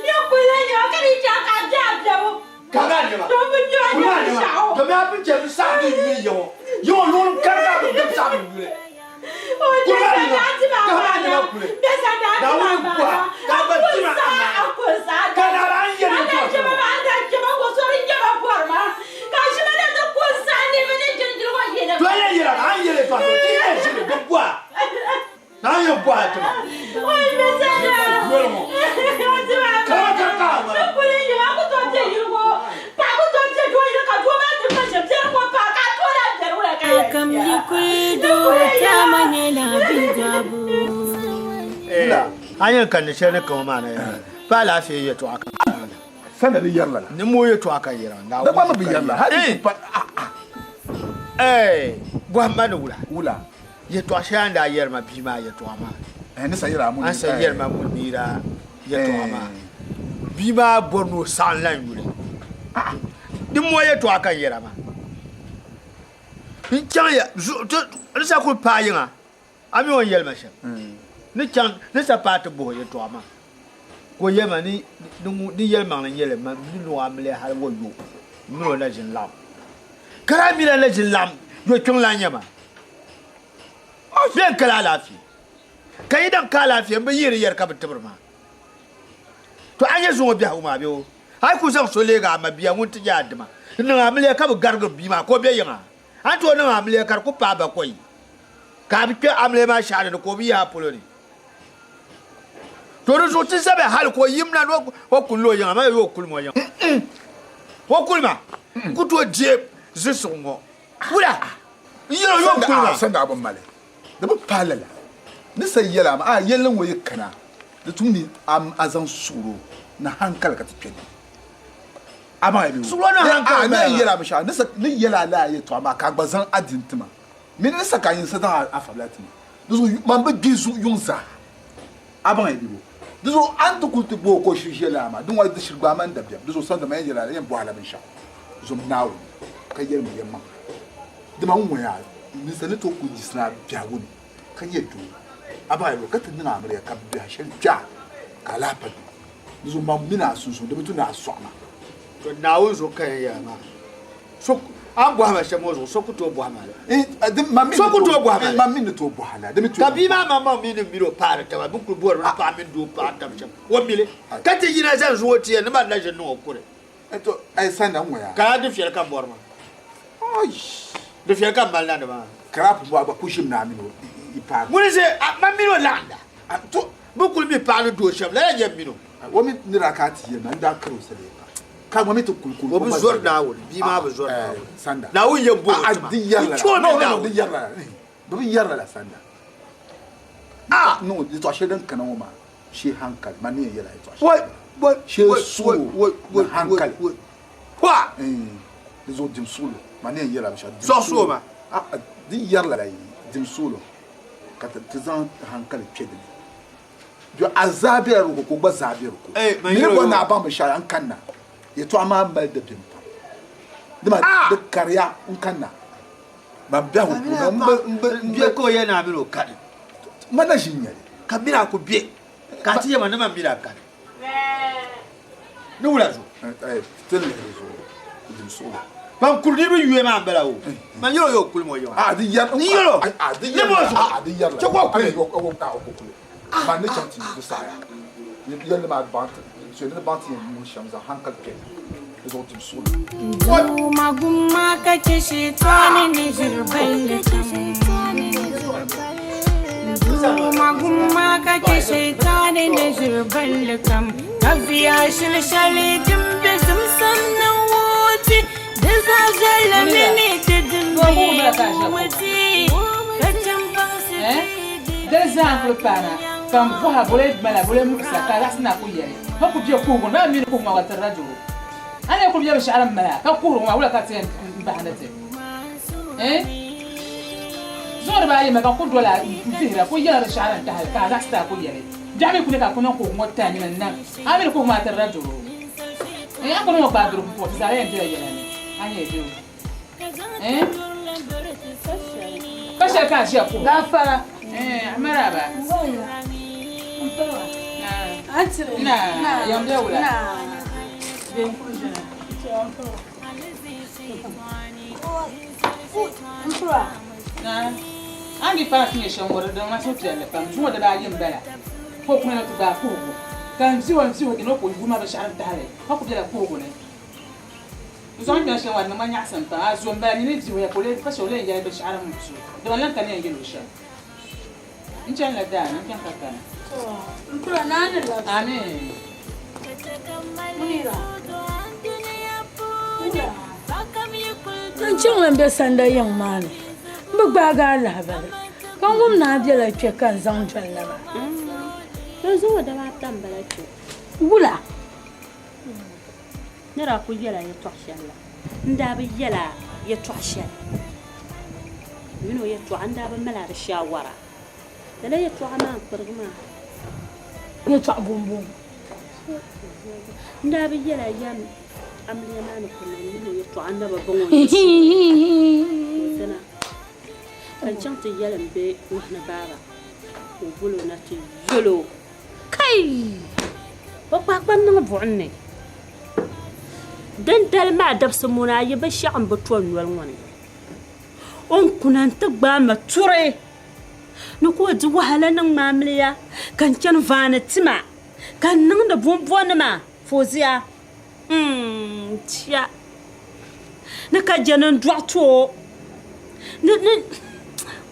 Speaker 2: Yɛn kuli la nya o ka di chɛ ka a be a bebu.
Speaker 7: Ka a nɛma, kuli a nɛma, domi a bi chɛ bi saɣim di yuli ya ŋɔ, ya ŋɔ luɣili kari ka a bi gbibi saɣim di yuli. Kuli a nɛma, kahimi a nɛma kuli, Naawuni bɔha ka a gba tima amaana, ka naara a ni yɛli yɛltɔɣa shɛm ŋɔ. To a yɛn yɛla a ni yɛli yɛltɔɣa shɛm ti yɛn ʒili di bɔha. Naa yɛn bɔhi a tima. Yoli ŋɔ. Kama ka ka a ŋmana.
Speaker 3: A yɛn ka ni shɛli ni kama maa na yaa pa alaafee yɛltɔɣa ka
Speaker 7: Sanda ni yɛri lala.
Speaker 3: Ni mo yɛltɔɣa ka yɛra.
Speaker 7: Da gba mi bi yɛri la. Hali pa.
Speaker 3: Ɛɛ bɔhim ma ni wula.
Speaker 7: Wula.
Speaker 3: Yɛtɔɣ shɛli a ni daa yɛri ma bia maa yɛtɔɣa maa.
Speaker 7: A ni sa yɛri a
Speaker 3: A ni sa yɛri ma Muniira yɛtɔɣa maa. Bia maa bɔri ni o saɣim la n yuli. Di mɔ yɛtɔɣa ka n yɛra maa. N chaŋ ya, n sa kuli paai yiŋa, a mi o ni yɛli ma shɛm? Ni chaŋ, ni sa paai ti bɔh o yɛtɔɣa maa, ka o yɛli ma ni di yɛlimaŋli n-nyɛ li, man ni niŋ o amiliya hal o yo, m min o na ʒini laɣim. Ka daa mi la na ʒini laɣim yo kpiŋ lan nyɛ ma. Bɛ ni kali alaafee, ka yi daŋ ka alaafee m bi yihiri yɛri ka bɛ tibiri ma. To a nya zuŋɔ biɛhigu maa bee o? A yi kul zaŋ so leeg a mabia ŋun ti nyɛ a dima n-niŋ amiliya ka bi garigiri bia maa ka o be yiŋa, a ni tooi niŋ amiliya ka di ku paai bakɔi ka a bi kpe amiliya maa shɛhira ni ka o bi yihi a polo ni. To di zuɣu ti zabiya hal ka o yimna ni o kulila o yiŋa, amaa yi o kulim o yiŋa. O kulima n-ku tooi deei zilisigu ŋɔ. Wula n-yɛl o yi o kulima?
Speaker 7: Sanda a bi mali, di bi paai lala. Ni sa yɛl a ma, a yɛlli ŋɔ yi kana, di tum ni a zaŋ suɣuro ni hankali ka ti kpe ni. A baŋ ya bee?
Speaker 3: Suɣuro ni hankali
Speaker 7: m-bala maa. Ni yɛl a binshɛɣu, ni yɛl a lala yɛtɔɣa maa ka a gba zaŋ a dini ti ma. Mini ni sa ka a yin sa zaŋ a fabila ti ma. Di zuɣu man bi gbi yuŋ zaa. A baŋ ya bee? Di zuɣu a ni ti kuli ti gbaai o ka o shiri ʒiya lala maa, di ŋɔ di shiri gbaai ma n dabiɛm. Di zuɣu sanda man yɛn yɛl a la, yɛn bɔhi a la binshɛɣu. Zom Naawuni ka yɛlimi yɛlimaŋli. Dama n ŋɔya ninsal ni tooi kuli yiɣisina a biɛhigu ni ka nyɛ doo. A baŋ ya bee? Ka ti niŋ amiliya ka biɛhi shɛli kpe a ka a lahi pa doo. Di zuɣu man mini a sunsuuni di bi tu ni a sɔɣi ma.
Speaker 3: To Naawuni zuɣu ka yɛn yɛli maa. So a ni bɔhi ma shɛm ŋɔ zuɣu, so ku tooi bɔhi ma li. So ku tooi bɔhi ma li.
Speaker 7: Man mi ni tooi bɔhi a la. Di mi
Speaker 3: Ka bia maa maŋmaŋ mi ni mini o paɣiri taba, bɛ ni kul bɔri ni paɣa mini doo paɣiri taba shɛm, o mi li. Ka ti yina zani zuɣu o ti yɛli ni man na ʒini niŋ o kuri.
Speaker 7: To ai sanda n ŋɔya.
Speaker 3: Ka a difiɛli ka m bɔri maa. Difiɛli ka m mali na ni maa.
Speaker 7: Crap bɔ a gba ku ʒim ni a mini o yi paagi.
Speaker 3: Ŋuni ʒe a ma mini o laɣinda. To bɛ kuli mi paɣa ni doo shɛm lala nyɛ m mini o.
Speaker 7: O mi ni daa ka a ti yɛli ma n daa kari o sali pa. Ka ŋɔ mi ti kuli kuli.
Speaker 3: O bi zɔri Naawuni, bia maa bi zɔri Naawuni.
Speaker 7: Sanda.
Speaker 3: Naawuni yɛn bo o tima.
Speaker 7: Di yɛri lala.
Speaker 3: N chɛ o mi Naawuni.
Speaker 7: Di yɛri lala. Di bi yɛri lala sanda.
Speaker 3: A.
Speaker 7: No, yɛtɔɣ shɛli din kana ŋɔ maa shee hankali, man ni yɛn yɛli a yɛtɔɣ shɛli. Shee suɣulo ni hankali.
Speaker 3: Hua!
Speaker 7: Di zuɣu dim suɣulo, man ni yɛn yɛli a binshɛɣu.
Speaker 3: Zuɣu suɣulo maa.
Speaker 7: Di yɛri lala yi dim suɣulo ka ti zaŋ hankali kpe di ni. Yo a zaa bela di ko ka o gba zaa be di ko. Mini bɔri ni a baŋ binshɛɣu n kanna, yɛtɔɣa maa mali dabiɛm pam. Dama di kariya n kanna. Man biɛhigu puuni m bi
Speaker 3: Bɛ ka o yɛli ni a mini o kani.
Speaker 7: Man na ʒi n-nya li.
Speaker 3: Ka m mini a ku be, ka a ti yɛli ma ni man mini a kani. Ni wula zuɣu?
Speaker 7: Ti ni lihiri zuɣu, dim suɣulo.
Speaker 3: Ban kuri niriba yuya maa m-bala o. Man yɛl o ya o kuli ma o yiŋa.
Speaker 7: A di yɛri.
Speaker 3: N yɛl o.
Speaker 7: A di
Speaker 3: Ni bɔ
Speaker 7: yɛri.
Speaker 3: zuɣu?
Speaker 7: A di yɛri.
Speaker 3: Chɛ ka o kuli.
Speaker 7: O ku kuli. Man ni chaŋ ti yi di saha. Yɛlli maa baŋ ti, so ni baŋ ti yɛn niŋ shɛm zaŋ hankali kpɛ di zuɣu dim suɣulo.
Speaker 5: Duuma gumma ka chɛ shɛtani ni ʒiri balli kam. Duuma gumma ka chɛ shɛtani ni ʒiri balli kam. Ka viya shili shɛli din be zimsim ni wuti di zaa viɛlli mini ti din be wuti ka chɛ m-baŋsi ti di
Speaker 6: Dali zaa n kuli paana ka n bɔha bole mala bole muɣisa ka a zaɣisi ni a ku yɛli. Ka ku be kuhigu ni maa mini kuhigu maa gba tirila doro. A ni kuli be binshɛɣu din mali a ka kuhiri ŋɔ maa wula ka ti yɛn bahindi ti? Eh? Zuŋɔ dibaayi ma ka n ku doli a n-vihira ku yɛla binshɛɣu din tahili ka a zaɣisi ti a ku yɛli. Biɛɣu mi kuli ka a ku niŋ kuhigu ŋɔ ti a nini n-nam. A mini kuhigu maa tirila doro. Eh? A ku niŋ o gbaai doro pumpɔŋɔ ti zaa yɛn bela yɛla ni. A nyɛ doo. Eh? Pa shɛli ka a ʒiya kuhira.
Speaker 4: Gaafara.
Speaker 6: Eh, maraba. Na, yan bɛ wula. Bɛ n kuli ʒina. Na, a ni paai ti nyɛ shɛm ŋɔ di niŋ ma suhupiɛlli pam. Zuŋɔ dibaayi m-bala ka o kuna ni ti gbaai kuhigu. Ka n vihi o n vihi o dini o ka o yuui ma binshɛɣu din tahili ka ku bela kuhigu ni. N zaŋ kpɛri shɛli ŋɔ a di niŋ ma nyaɣisim pam. A zo m-bala nyini di wuhiya ka o lee pa shɛli o lee yɛli binshɛɣu din muɣis o, dama lan ka ni yɛn yɛl o shɛm. N chanila daa ni, n chaŋ ka kana.
Speaker 4: M pira naa ni labisi.
Speaker 6: Ameen.
Speaker 4: Munira. Munira. N chaŋla m be sanda yiŋ maa ni m bi gbaagi a lahibali, ka n wum ni a bela kpe ka n zaŋ doli na maa.
Speaker 2: N zaŋ o daba ata m-bala kpe.
Speaker 4: Wula?
Speaker 2: Ni daa kul yɛl a yɛtɔɣ shɛli la, n daa bi yɛl a yɛtɔɣ shɛli min o yɛtɔɣa, n daa bi mal a di shaawara. Lala yɛtɔɣa maa n-kpirigi maa.
Speaker 4: Yɛtɔɣ bɔmbɔŋɔ.
Speaker 2: N daa bi yɛl a yɛm amiliya maa ni kul niŋ min o yɛtɔɣa, n na bi baŋ o ni su dina. Ka n chaŋ ti yɛli m be ŋahi ni baaba ka o bol o na ti yɛl o. Kai! O kpahi kpam niŋ buɣim ni. Dindali maa dabisi muni ayi binshɛɣu m-bi to n noli ŋɔ ni. O ni kuna nti gbaai ma turi ni ka o di wahala niŋ ma amiliya ka n chani vaani tima ka n niŋdi bumbɔnima Fozia mm tia ni ka je ni n dɔɣi ti o ni ni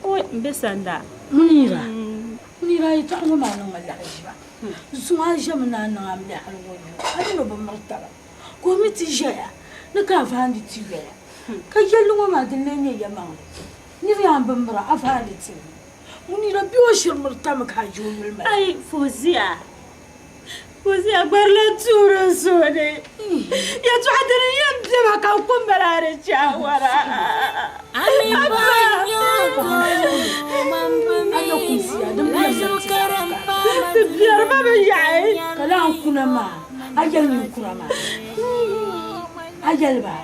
Speaker 2: oi m be sanda.
Speaker 4: Munira. Nira yɛtɔɣa ŋɔ maa niŋ ma lahiʒiba. Zuŋɔ a ʒɛmi ni a niŋ amiliya hali ŋɔ yuui a mini o bi miri taba ka o mi ti ʒɛya ni ka a vaandi ti yoya ka yɛlli ŋɔ maa din lee nyɛ yɛlimaŋli nira yaa m-bi mira a vaandi ti mi ŋun nira bɛ o shiri miri tami ka a je o yuli mali.
Speaker 2: Ai Fozia, Fozia gbarila tuuri n suhu ni. Yɛtɔɣa dini yɛn bɛ ma ka n ku mali a di chaawara. Ti biɛri ma bi yaɣi.
Speaker 4: Ka lahi kuna maa, a yɛli ninkura maa, a yɛli ba,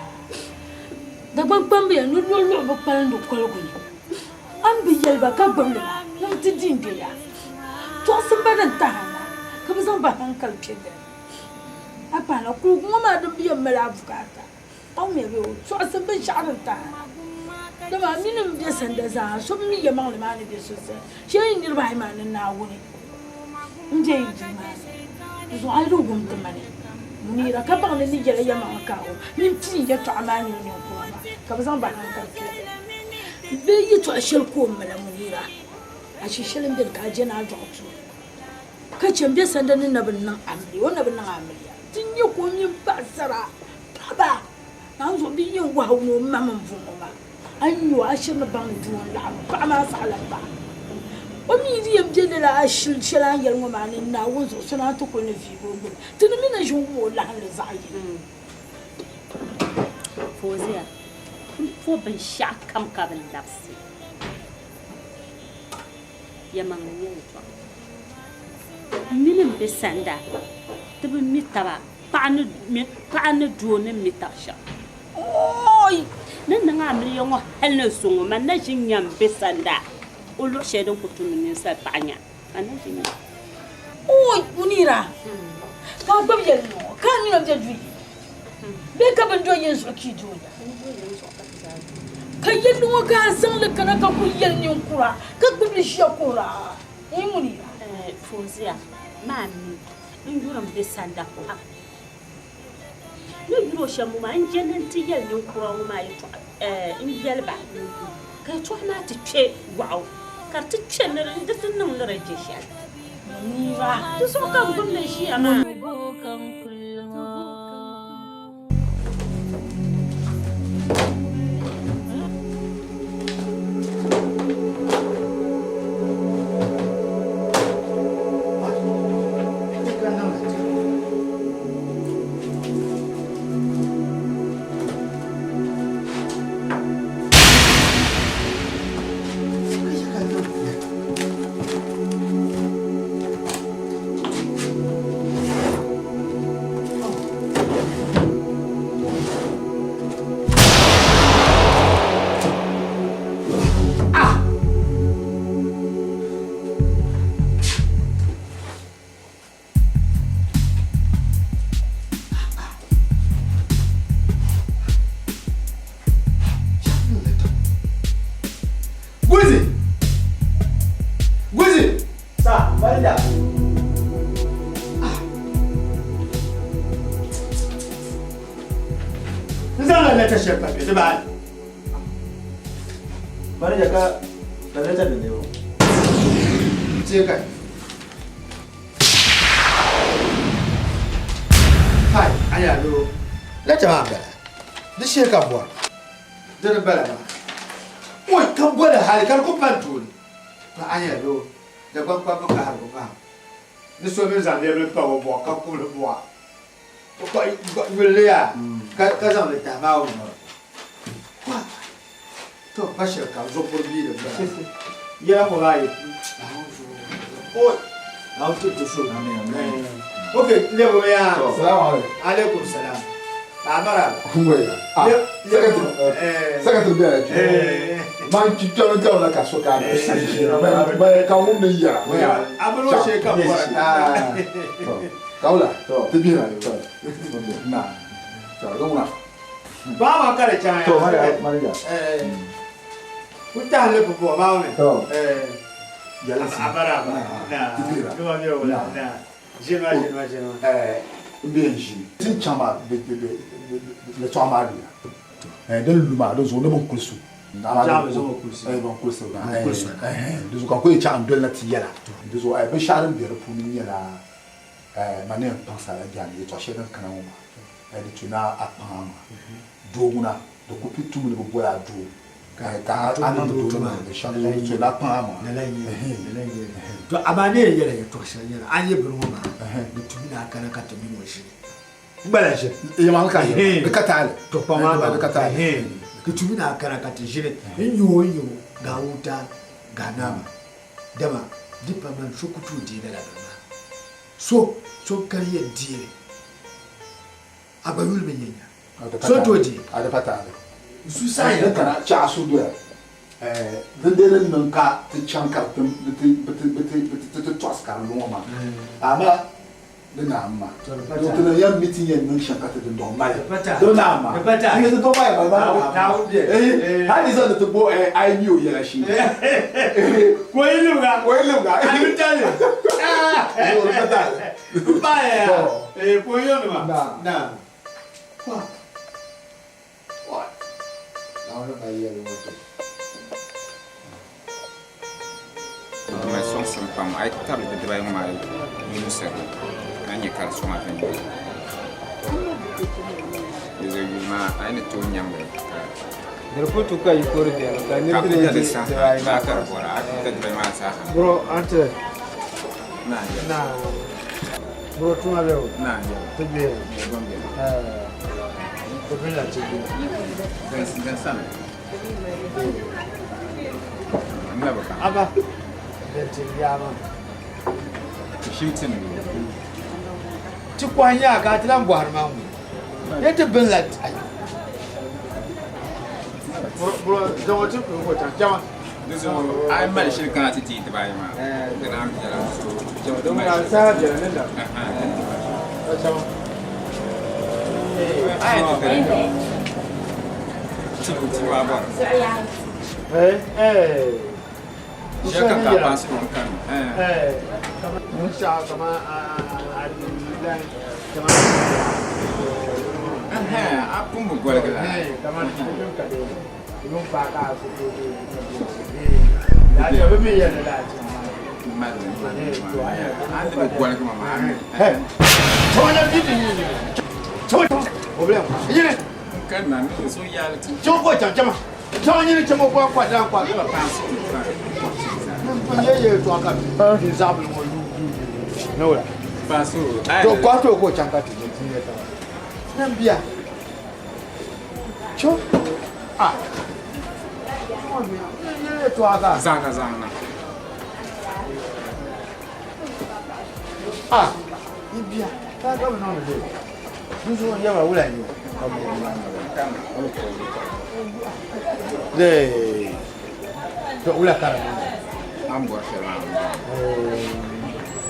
Speaker 4: Dagbaŋ kpambiya ni luɣuluɣu bi kpalindi koligu ni. A ni bi yɛli ba ka gbibi li maa, ni bɛ ti di n-be ya. Tɔɣisim ba din tahi a na, ka bɛ zaŋ ba haŋkali kpe dini. A kpahila kuligu ŋɔ maa din bi yɛn mali a bukaata, a wumya bee? O tɔɣisim binshɛɣu din tahi a na. Dama a mini m be sanda zaa, so bi mi yɛlimaŋli maa ni be so sani, shee yi niriba ayi maa ni Naawuni m-be yi duu maa ni. Di zuɣu a yi di wum ti mani Munira ka baŋ ni ni yɛla yɛlimaŋli ka a wum mini pii yɛtɔɣa maa mini ninkura maa ka bɛ zaŋ ba haŋkali kpe dini. Bee yɛtɔɣ shɛli ka o mali Munira, a shi shɛli m-beni ka a je ni a dɔɣi ti o. Ka chɛ m-be sanda ni na bi niŋ amiliya, o na bi niŋ amiliya, ti nya ka o mini paɣisara paɣiba naan zuɣu bɛ yɛn wahi ni o mam m-bɔŋɔ maa, a yi nya o, a shiri ni baŋ ni doo n-laɣim paɣa maa saɣila paɣa. O mi di yɛn be lala ashili shɛli a ni yɛli ŋɔ maa ni Naawuni zuɣu so naan ti kuli ni viigi o gbini. Ti ni mi na ʒi n-wum o lahinli zaɣ yini.
Speaker 2: Fozia, M po binshɛɣukam ka bi labisi. Yɛlimaŋli n-nyɛ yɛtɔɣa. M mini m be sanda ti bi mi taba paɣa ni doo ni mi tab shɛm. Ooi! Ni niŋ amiliya ŋɔ hal ni zuŋɔ, man na ʒi n-nya m be sanda o luɣ shɛli din ku tu ni ninsal paɣa nya. A na ʒi mi.
Speaker 4: Oi, Munira, ka a gbubi yɛli ŋɔ ka a mini o be du yini bee ka bini do yini zuɣu ka yi doonya? Ka yɛli ŋɔ ka a zaŋ li kana ka kuli yɛli ninkura ka gbubi li ʒiya kuhira Ii Munira.
Speaker 2: Fozia, maa mi n yuri m be sanda pam. Ni yuri o shɛm ŋɔ maa, n je ni n ti yɛli ninkura ŋɔ maa yɛtɔɣa, n yɛli ba ka yɛtɔɣa maa ti kpe yɔɣu, ka di ti kpe ni di ti niŋ ni di je shɛli. Di zuɣu ka n gbubi li ʒiya maa.
Speaker 7: Guzi! Guzi!
Speaker 3: Sa, Farida. Ah. N zaŋla lɛta shɛli pa bɛ di baani.
Speaker 1: Farida ka ka lɛta din leei o.
Speaker 3: Teei ka. Kai, a nya doo, lɛta maa m-bala. Di shee ka m bɔri. Dini m-bala maa. Oi, ka m boli hali ka di ku pa n tooni. To a nya doo, Dagbaŋ kpamba kahirigu ŋahim ni so mi zaŋ lɛbili pa o buɣa ka kubili buɣa yuli li yaa ka zaŋ li tahi maa o nɔri. To pa shɛli kam zuɣupuri bia din bala. Yɛla ŋɔ maa yi oi Naawuni ti ti so. Ok, lɛbigimi yaa. Alaikum salam. Paɣa maraba.
Speaker 7: Secretary bɛla kpɛ. Man kpɛmi kpɛmi la ka so ka ka ŋun ni yɛra.
Speaker 3: Abolo shee ka bɔra.
Speaker 7: Kawula ti bihira na. To ŋuna.
Speaker 3: Baɣa maa ka di chaŋ ya.
Speaker 7: To manager.
Speaker 3: Ku tahi li pupuɣu maa mi.
Speaker 7: To.
Speaker 3: Abaraba. Na. Nima bɛ wula. Na. Ʒini ma ʒini ma ʒini ma.
Speaker 7: N bɛ n ʒini. Ti ni chaŋ maa yɛltɔɣa maa luya. Din lu maa di zuɣu ni bɛ ni kuli so. Bɛ ni kuli so. Di zuɣu ka n ku yɛn chaŋ n dolina ti yɛla. Di zuɣu binshɛɣu din be di puuni nyɛla man ni yɛn kpaŋsi a la jaande yɛltɔɣa shɛli din kana ŋɔ maa di tu ni a kpaŋ a maŋa. Doo ŋuna di ku pi tumi ni bɛ boli a doo ka a niŋdi doo ni niŋdi shɛm di zuɣu di tu ni a kpaŋ a maŋa.
Speaker 3: To amaa ni yɛn yɛla yɛltɔɣa shɛli nyɛla a ni nyɛ bini ŋɔ maa di tumi ni a kana ka ti mini o ʒini.
Speaker 7: N gba lahi ʒini. Yɛlimaŋli ka a yɛli maa, di ka taali.
Speaker 3: To kpaŋ a maŋa.
Speaker 7: Di ka taali.
Speaker 3: Di tumi ni a kana ka ti ʒini n nya o n nya o ga wuta ga nama dama di pa mani so ku tooi deei lala bini maa. So so n-kani yɛn deei li a gba yuli bi yɛn nya. So tooi deei.
Speaker 7: A di pa taali.
Speaker 3: Su saha
Speaker 7: Din kana chaɣa su doya din dee ni niŋ ka ti chaŋ ka bi ti tɔɣisi ka di lu ŋɔ maa amaa di naam ma di ti niŋ yɛn mi ti yɛn niŋ shɛm ka ti dindɔŋ mali di bi naam ma di dindɔŋ maa yɛn mali maa hali di zaŋ ni ti bo a yi mi o yɛla shee
Speaker 3: ka o yi libga
Speaker 7: ka o yi libga
Speaker 3: a yi tali
Speaker 7: di pa taali
Speaker 3: paaya ka o yɛn ma na
Speaker 8: Di mali sɔŋsim pam a yi tabili di dibayi ŋɔ maa yuusiri ka nya ka di sɔŋ a viɛnyɛla. Di zuɣu yuli maa a yi ni tooi nyaŋ li ka
Speaker 9: Di ku tu ka yi kuri beni ka nir
Speaker 8: ka
Speaker 9: ti
Speaker 8: ku
Speaker 9: di
Speaker 8: di saha
Speaker 9: dibayi
Speaker 8: maa
Speaker 9: maa
Speaker 8: ka di bɔra a ku ti dibayi maa zaa ha.
Speaker 3: Bro, ante.
Speaker 8: Naa yɛli.
Speaker 3: Na. Bro, tuma bɛ o.
Speaker 8: Naa yɛli.
Speaker 3: Ti bɛ.
Speaker 8: Bɛ bɛ.
Speaker 3: Ti bɛ la ti bɛ.
Speaker 8: Din sani. N na bi baŋ.
Speaker 3: Aba. Bɛ ti yaama.
Speaker 8: Shim ti ni.
Speaker 3: Ti kɔhi nyaa ka a ti lan bɔhiri ma ŋɔ. Yɛ ti bin la ai. Bro, bro, zaŋ o ti kuli ŋɔ chaŋ. Chama.
Speaker 8: Di zuɣu a yi mali shili kana ti deei dibaayi maa, di naan viɛla.
Speaker 9: Din ŋuna n saha viɛla ni la. Ka chama.
Speaker 8: A yɛn ti diri tibu tibu a bɔri.
Speaker 3: Eh, eh.
Speaker 8: Shɛli ka ka paasi ŋɔ kani.
Speaker 3: Eh. N saha kama a a lan kama.
Speaker 8: A pun bi goligi la.
Speaker 3: Eh, kama ka de. Yun pa ka a so to La ja bi mi yɛli la ti.
Speaker 8: Mali. A ni bi goligi ma maa.
Speaker 3: Eh. Chona bi bi ni. Chona. Problem. Yini.
Speaker 8: N kani na mi so yaali ti.
Speaker 3: Chon ko cham chama. Chon yini chama ko kwa dan kwa.
Speaker 8: Ba paasi ti fa.
Speaker 3: N ye ye to ka bi. Zabul mo lu. No la.
Speaker 8: Paasi o.
Speaker 3: To kwa to ko cham ka ti ti ye ta. Nan biya. Cho. Ah. Ye to aka.
Speaker 8: Zaŋna zaŋna.
Speaker 3: Ah. Ibiya. Ta ka bi no de. Dusu ye ba wula ni. De. To wula kara ni.
Speaker 8: An bɔri shɛli maa.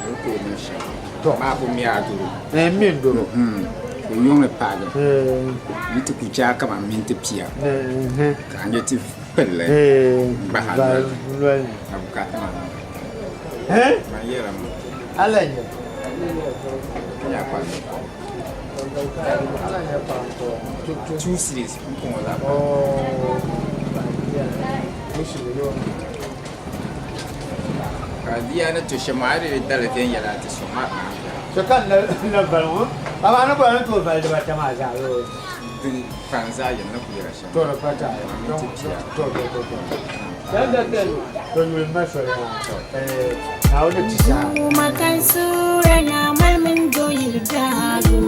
Speaker 8: O ko ni shɛm.
Speaker 3: To.
Speaker 8: Maa ko mi a doro.
Speaker 3: Eh mi ndoro.
Speaker 8: O yuŋli paagi.
Speaker 3: Eh.
Speaker 8: Yi ti ku chaai kaman minti pia.
Speaker 3: Eh.
Speaker 8: Ka a nyɛ ti pilli.
Speaker 3: Eh.
Speaker 8: Baha
Speaker 3: Ba
Speaker 8: noli.
Speaker 3: noli.
Speaker 8: Ka bukaata maa niŋ.
Speaker 3: Eh?
Speaker 8: Man yɛrimi.
Speaker 3: Ala nyɛ.
Speaker 8: Ka nya kpa ni kɔŋ.
Speaker 3: Ala nyɛ pa ko.
Speaker 8: 2 cedis n kɔŋ o la.
Speaker 3: Oh. Mushi yo.
Speaker 8: Ka di yaa ni to shɛm maa a di dali viɛnyɛla ti sɔŋ maa kana viɛla.
Speaker 3: So kan na na bal ŋɔ. Baba ni bɔra ni tooi vali dibata maa zaa yoo.
Speaker 8: Din pan zaa yɛn ni ku yɛra shɛm.
Speaker 3: To di pa taa.
Speaker 8: Minti pia.
Speaker 3: To to to to. To yuli ma soli maa. Eh, Naawuni ti saha.
Speaker 5: Makan sura na malmin doyil dago.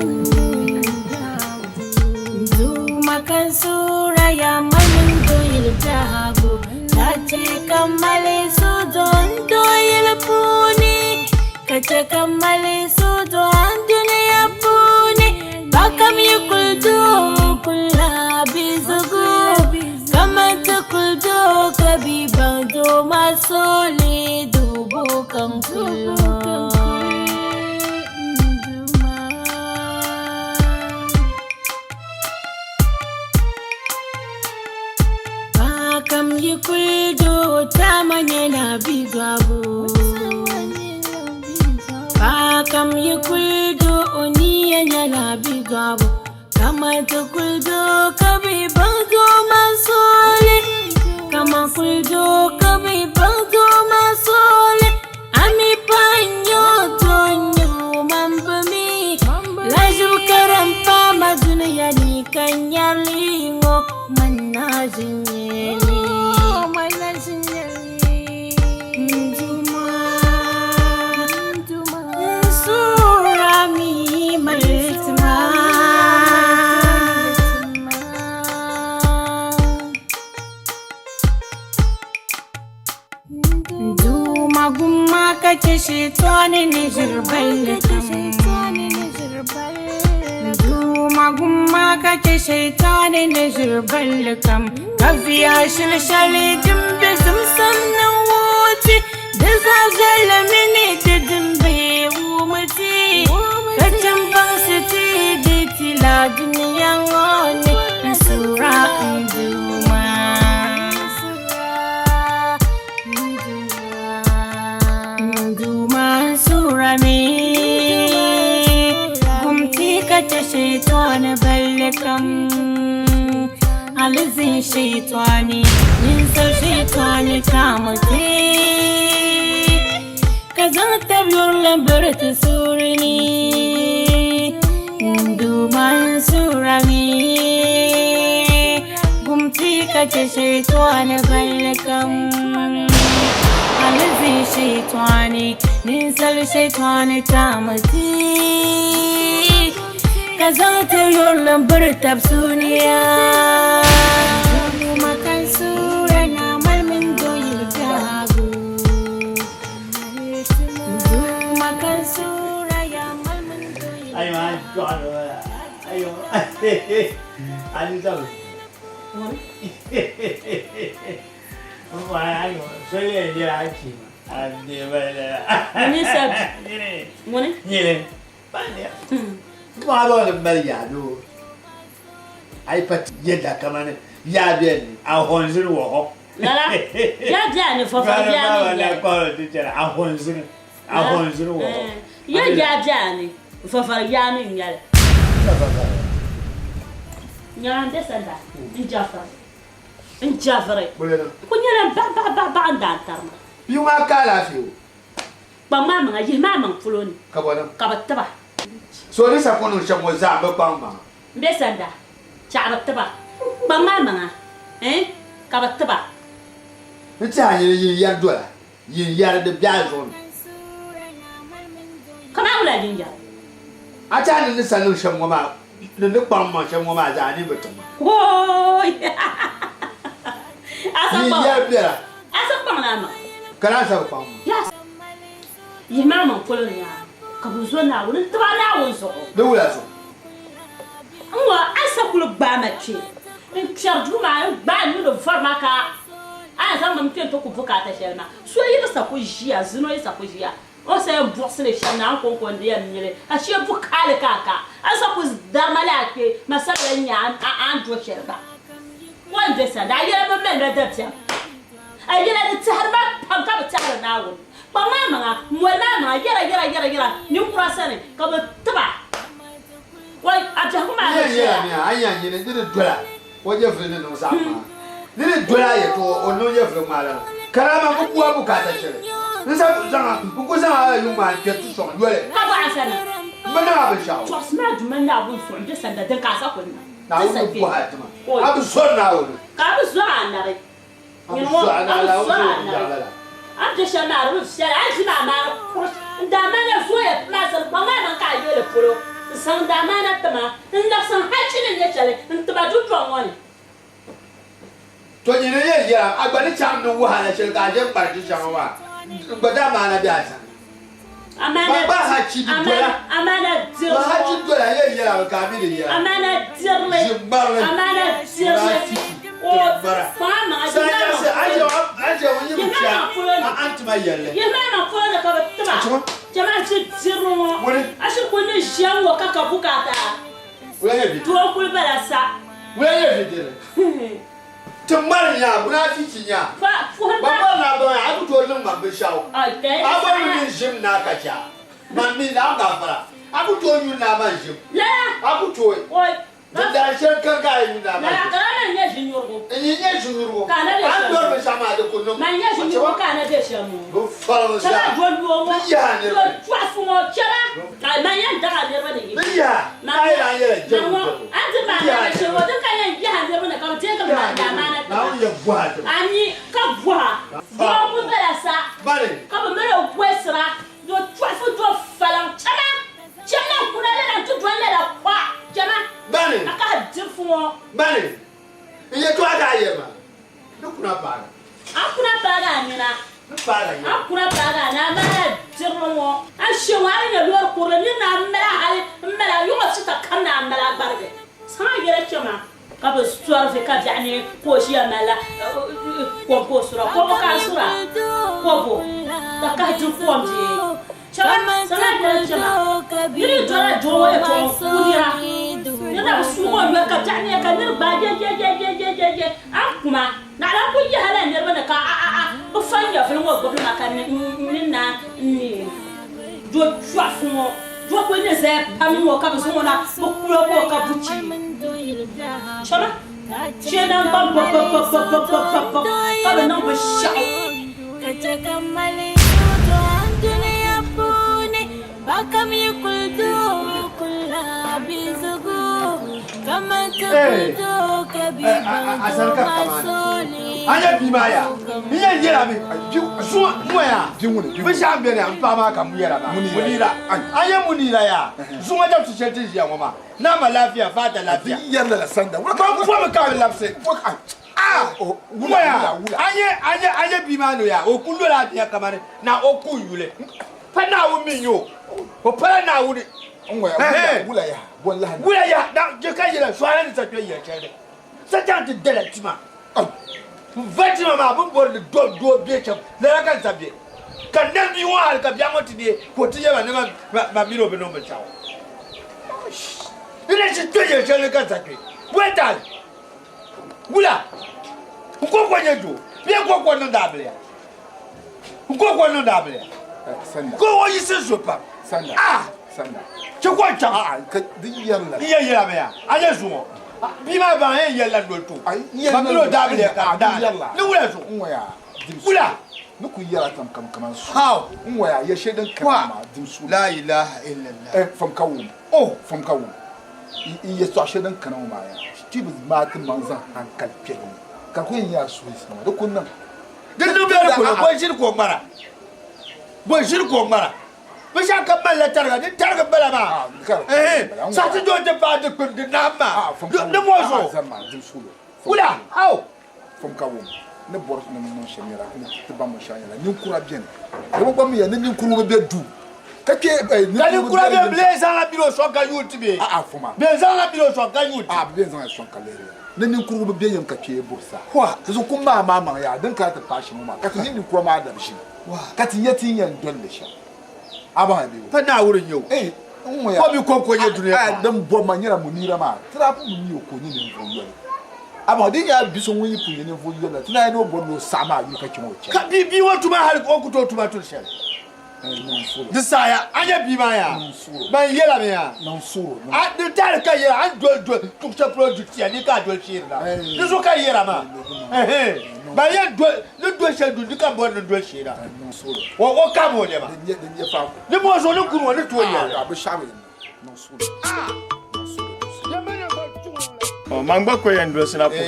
Speaker 5: Makan sura ya malmin doyil dago. Ta ce kammale su don doyil puni. Ka ce kammale su don duniya puni. Bakam yi kuldu kula bizugu. Kamar ta kuldu ka bi ban do masole dubu kan kullu. Bakam yi kuldu ta manya na bigabu. Bakam yi kuldu oniya yana bigabu. Kamar ta kuldu ka bi ban do masole. Kama kuldu ka bi ban do masole. Ami panyo tonyo mambami. Lajib karampa maduniya ni kanyarlingo manajinyeli. Nduma. Surami maltma. Duma gumma kace shaitani ne jirbal. Duma gumma kace shaitani ne jirbal kam. Kafiya shilshali dimbe sumsam na wuce. Da zazal mini da dimbe wumuti. Kacin ban su ti di tila duniya ngoni. Sura nduma. Nduma sura mi. Gumti kace shaitani balkam. Alizin shaitani, ninsal shaitani kamuti. Kazan tabyor lambar surini. Nduma sura mi. Gumti kace shaitani balkam. Alizin shaitani, ninsal shaitani kamuti. Kazan tabyor lambar tabsuniya. Makan sura na malmin doyil dago. Makan sura ya malmin doyil
Speaker 3: Ayo, ayo, ayo. Ani zabi. So yɛn yɛla a kpiima, a deei ba lala.
Speaker 2: Ŋuni sa ŋuni?
Speaker 3: Nyini. Maa ba ni mali yaa doo. A yi pa yɛda kamani yaa beni a hɔnzini wɔ hɔ.
Speaker 2: Lala yaa bɛ ni fɔfɔ yaa ni
Speaker 3: yɛli. Kɔhiri ti chɛra a hɔnzini a hɔnzini wɔ hɔ.
Speaker 2: Ya yaa bɛ ni fɔfɔ yaa ni yɛli. Nyɛla n bɛ sanda n jafiri n jafiri ku nyɛla baɣa baɣa baɣa baɣa n daa tarima.
Speaker 3: Bia maa ka alaafee o.
Speaker 2: Kpaŋ maa maŋa yihi maa maŋ polo ni.
Speaker 3: Ka bɔ niŋ?
Speaker 2: Ka bɛ tiba.
Speaker 3: So ni sa ku niŋ shɛm ŋɔ zaa m bi kpaŋ maŋa.
Speaker 2: M be sanda, chaɣ bɛ tiba. Kpaŋ maa maŋa, eh, ka bɛ tiba.
Speaker 3: N tɛha nyini yin yɛri dola, yin yɛri di be a zuɣu ni.
Speaker 2: Kaman wula yin yɛri?
Speaker 3: A tɛha ni ni sa niŋ shɛm ŋɔ maa, ni ni kpaŋ maŋ shɛm ŋɔ maa zaa a ni bi ti ma.
Speaker 2: Wooy! A sa
Speaker 3: Yin
Speaker 2: kpaŋ.
Speaker 3: yɛri bela.
Speaker 2: A sa kpaŋ la a maŋ.
Speaker 3: Ka lahi sa bi kpaŋ maŋ.
Speaker 2: Yaa yihi maa maŋ polo ni yaa ka bɛ zo Naawuni n-tib a Naawuni zuɣu.
Speaker 3: Di wula zuɣu?
Speaker 2: N ŋɔ a sa kuli gbaai ma kpe n-kpɛri duu maa n-gbaai n nuu ni vɔri ma ka a yɛn zaŋ ma m-kpe nti ku bukaata shɛli maa. So yi bi sa ku ʒiya, zino yi sa ku ʒiya, o sa yɛn buɣisi li shɛm ni a ni kɔŋko n-di yɛn mi li, ka shee bukaali ka a ka. A sa ku dari ma lala kpe, ma sabila n-nyɛ a ni do shɛli gba. O ni be sani, a yɛla bi mali ma dabiɛm. A yɛla di tɛhiri ma pam ka bi tɛhiri Naawuni. Kpaŋ maa maŋa, moli maa maŋa, yɛra yɛra yɛra yɛra ninkura sani ka bɛ tib a. Oi, a biɛhigu maa bi
Speaker 3: N yɛn yɛla
Speaker 2: viɛla.
Speaker 3: mi a, a ni yɛn nyini ni di dola o nyɛvili ni niŋ zaɣ ŋmaa, ni di dola a yɛtɔɣa o niŋ nyɛvili ŋmaa lana. Karama n ku a bukaata shɛli, n sa ku zaŋ a, n ku zaŋ a la yuŋ maa n-kpɛri ti sɔŋ yoli.
Speaker 2: Ka bɔh a sani.
Speaker 3: M bi niŋ a binshɛɣu.
Speaker 2: Tɔɣisi maa Duuma Naawuni suɣu m-be sani da din ka a sa kuli niŋ.
Speaker 3: Naawuni ni bɔh a ti ma. A bi zɔri Naawuni.
Speaker 2: Ka a bi zɔri anabi.
Speaker 3: A bi zɔri anabi. A bi zɔri anabi.
Speaker 2: A ni be shɛm maa di bi viɛla. A ni ʒi maa maani kuri n daamaana zooya pam a sani. Kpaŋ maa niŋ ka a yoli polo n-zaŋ n daamaana ti ma n-labisi n hachi ni nyɛ shɛli n-ti ba dundɔŋ ŋɔ ni.
Speaker 3: To nyini n yɛn yɛra, a gba ni chaŋ ni wahala shɛli ka a ʒe ŋmari ti shɛŋa maa, n gba daamaana be a sani. Ba gba hachi di dola. Ba hachi dola n yɛn yɛla mi ka a mi di yɛla. Ʒi ŋmarili. Munafiki tiŋgbara. Saa nyaɣisi a ʒe ŋun yi bi kpɛra a a ni ti ma yɛlli. Ŋuni? Wula nyɛ vi diri? Ti ŋmari nya, munafiki nya. Ba bɔri ni a baŋ ya, a ku tooi niŋ ma binshɛɣu. A bɔri mi ni n ʒim ni a ka chɛ a. Man mi Naawuni gaafara, a ku tooi nyu ni a man ʒim. A ku tooi. Di dahin shɛli kani ka a yi nyu ni a man ʒim. N yi nyɛ ʒinyurigu, a ni dɔri binshɛɣu maa di ku niŋ. Bɛ faligu zaa, bɛ yaha niriba ni. Bɛ yaha, ka a yi lan yɛla jɛrigu jɛrigu. Naawuni yɛn bɔhi a ti ma. Bani. Bani. Bani. N yɛtɔɣa ka a yɛri ma. Ni kuna paagi.
Speaker 2: A kuna paagi a nina.
Speaker 3: Ni paagi a nina.
Speaker 2: A kuna paagi a nina. A mali a dirili ŋɔ. A she ŋɔ a di nyɛ loori kurili niri ni a mali a hali m mali a yuŋɔ fita kam ni a mali a gbarigi. Saŋa yɛla kpɛma ka bi sɔri vi ka biɛɣu ni ka o ʒiya malila kom ka o sura. Kobo ka a sura? Kobo. Ka kahi di kom bee? Chama, saŋa yɛla kpɛma niri yi dɔla doo ŋɔ yɛtɔɣa ku nira. Niri na bi suug o noli ka biɛɣu ni ka niri gbaai yɛyɛyɛyɛyɛyɛ a ni kuma. Naɣila n kuli yaha la niriba ni ka a a a bi fa n nyɛvili ŋɔ gbubili ma ka n ni na n ni do chɔɣifu ŋɔ do kuli ni zaya pam ŋɔ ka bɛ zaŋ o na bɛ kul o ka o ka buchi. Chama, shee naŋgban bɔbɔbɔbɔbɔbɔb ka bɛ niŋ binshɛɣu.
Speaker 3: A nyɛ bia maa yaa n yɛn yɛla mi zuŋɔ ŋɔ yaa binshɛɣu n bɛni yaa n paɣa maa ka m yɛra maa Munira a nyɛ Munira yaa zuŋɔ dabisi shɛli ti ʒiya ŋɔ maa Naa ma lafiya faata lafiya man pɔmi ka bi labisi ŋɔ yaa a nyɛ bia maa ni yaa o ku lola a bia kamani na o ku n yuli Pa Naawuni mi n-nyɛ o, o pala Naawuni.
Speaker 7: Wula yaha, bɔ n-lahi niŋ?
Speaker 3: Wula yaha, na je ka yɛla, Sɔhila ni sa kpe yɛl shɛli ni, sa chaŋ ti dala tima. N va tima maa bɛ ni bɔri ni doo be shɛm lala ka n sa be. Ka n nani bia ŋɔ hali ka biɛɣu ŋɔ ti neei ka o ti yɛli ma ni man mini o bi niŋ binshɛɣu. Di na ʒi kpe yɛl shɛli ni ka n sa kpe. Bɔli taali. Wula? N kɔŋko n-nyɛ doo bee n kɔŋko n-niŋdi amiliya? N kɔŋko n-niŋdi amiliya? Ka o yiɣisi zo pam. Ah! Chɛ ka o chaŋ. N yɛn yɛla mi ya, a nyɛ zuŋɔ bia maa baŋ yɛn yɛlila noli ti o. Ma mini o daa amiliya ka daa ni wula zuɣu? Wula?
Speaker 7: Ni ku yɛra tam kam kaman su.
Speaker 3: How?
Speaker 7: N waya yɛ shɛli din kana maa dim su.
Speaker 3: La ilaha illallah.
Speaker 7: Fam ka wum.
Speaker 3: Oh!
Speaker 7: Fam ka wum. N yɛtɔɣ shɛli din kana ŋɔ maa yaa, ti bi maai ti maŋ zaŋ hankali kpɛhi ni, ka di ku yɛn nyɛ a suhuyisili maa, di ku niŋ.
Speaker 3: Di niŋ bɛ ni kuli bɔ ʒiri ka o ŋmara, bɔ ʒiri ka o ŋmara. Binshɛɣu kam malila tariga, di tarigi m-bala maa. Ɛhɛn, saɣiti doo nti paai dikpini, di nahim maa, di mo zuɣu. Wula? How?
Speaker 7: Fom ka wum ni bɔri ni niŋ shɛm nyɛla ni ti baŋ binshɛɣu nyɛla ninkura beni. Di bi gba miya ni ninkurigu bi be duu ka kpe
Speaker 3: Ka ninkura beni bɛ lee zaŋla mini o sɔŋ ka yuun ti bee?
Speaker 7: A'a foma.
Speaker 3: Bɛ zaŋla mini o sɔŋ ka yuun ti.
Speaker 7: A'a bɛ bɛn zaŋla sɔŋ ka lihiri ya ni ninkurigu bi be yim ka kpee buri saa.
Speaker 3: Hua!
Speaker 7: Di zuɣu kum maa maa maŋ yaa din kana ti paai shɛm ŋɔ maa ka ti nya ninkura maa labi ʒini ka ti nya ti ni yɛn doli li shɛm. A baŋ ya bee?
Speaker 3: Pa Naawuni n-nyɛ o.
Speaker 7: Eh, n ŋɔ ya.
Speaker 3: O mi kɔŋko n-nyɛ dunia
Speaker 7: maa. Din bɔbi ma nyɛla Munira maa, ti daa pun bi mi o ka o nyɛ ninvuɣ yoli. A baŋ, di nyɛla bi so ŋun yi pun nyɛ ninvuɣ yoli la, ti naan yi ni o bɔri ni o saɣim a yuli ka chaŋ o chani.
Speaker 3: Ka bia ŋɔ tuma hali o ku tooi tuma tuli shɛli. Di saha a nya bia maa yaa, ban yɛla mi yaa, a di taali ka yɛra a ni doli doli tuɣ shɛli polo du tia ni ka a doli sheeri la, di zuɣu ka yɛra maa, ban yɛn doli ni doli shɛli du ni ka bɔri ni doli sheera, o kaami o nɛma, ni moo zuɣu ni kuni ŋɔ ni tooi yɛli.
Speaker 1: Man gba ko yɛn dolisi na kum.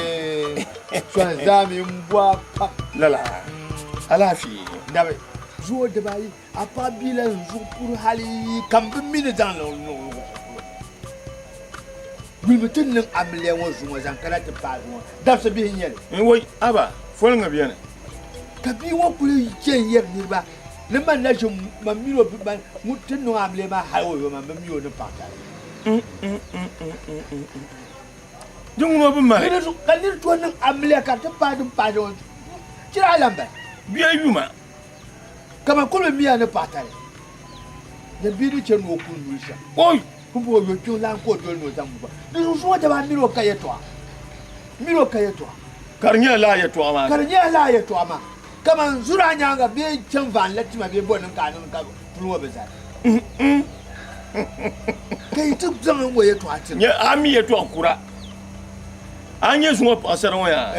Speaker 3: Sɔni zaami m-bɔhi pam.
Speaker 1: Lala, alaafee.
Speaker 3: Dabi. Zuɣu dibaayi, a paɣa bia la zuɣu puri hali ka m bi mi ni zaŋ li niŋ luɣ shɛli polo. Yulimi ti niŋ amiliya ŋɔ zuŋɔ zaŋ kana ti paai zuŋɔ dabisi bihi n-nyɛ li.
Speaker 1: N woi, aba, foliŋga beni.
Speaker 3: Ka bia ŋɔ kuli chɛ n-yɛri niriba ni man na ʒi man mini o bi man ŋun ti niŋ amiliya maa hali o yo man bi mi o ni paɣa tali.
Speaker 1: Di ŋuni o bi mali.
Speaker 3: Ka nir tooi niŋ amiliya ka di ti paai din paai zuŋɔ chira a lan bala.
Speaker 1: Bia yuma.
Speaker 3: Kaman kul bi mi a ni paɣa tali. Nyɛ bia ni chɛ ni o kuli yuli shɛm.
Speaker 1: Oi!
Speaker 3: Pumpɔŋɔ yo kpiɔŋ lan ka o doli ni o zaŋ ba. Di zuɣu zuŋɔ dama a mini o ka yɛtɔɣa. Mini o ka yɛtɔɣa.
Speaker 1: Ka di nyɛla lala yɛtɔɣa maa.
Speaker 3: Ka di nyɛla lala yɛtɔɣa maa. Kaman zuri a nyaaŋa bee chaŋ vaani la tima bee bɔ niŋ ka a niŋ ka puli ŋɔ bi zali. Ka yi ti zaŋ n ŋɔ yɛtɔɣa ti.
Speaker 1: Nyɛ a mi yɛtɔɣ kura. A nyɛ zuŋɔ paɣisara ŋɔ yaa?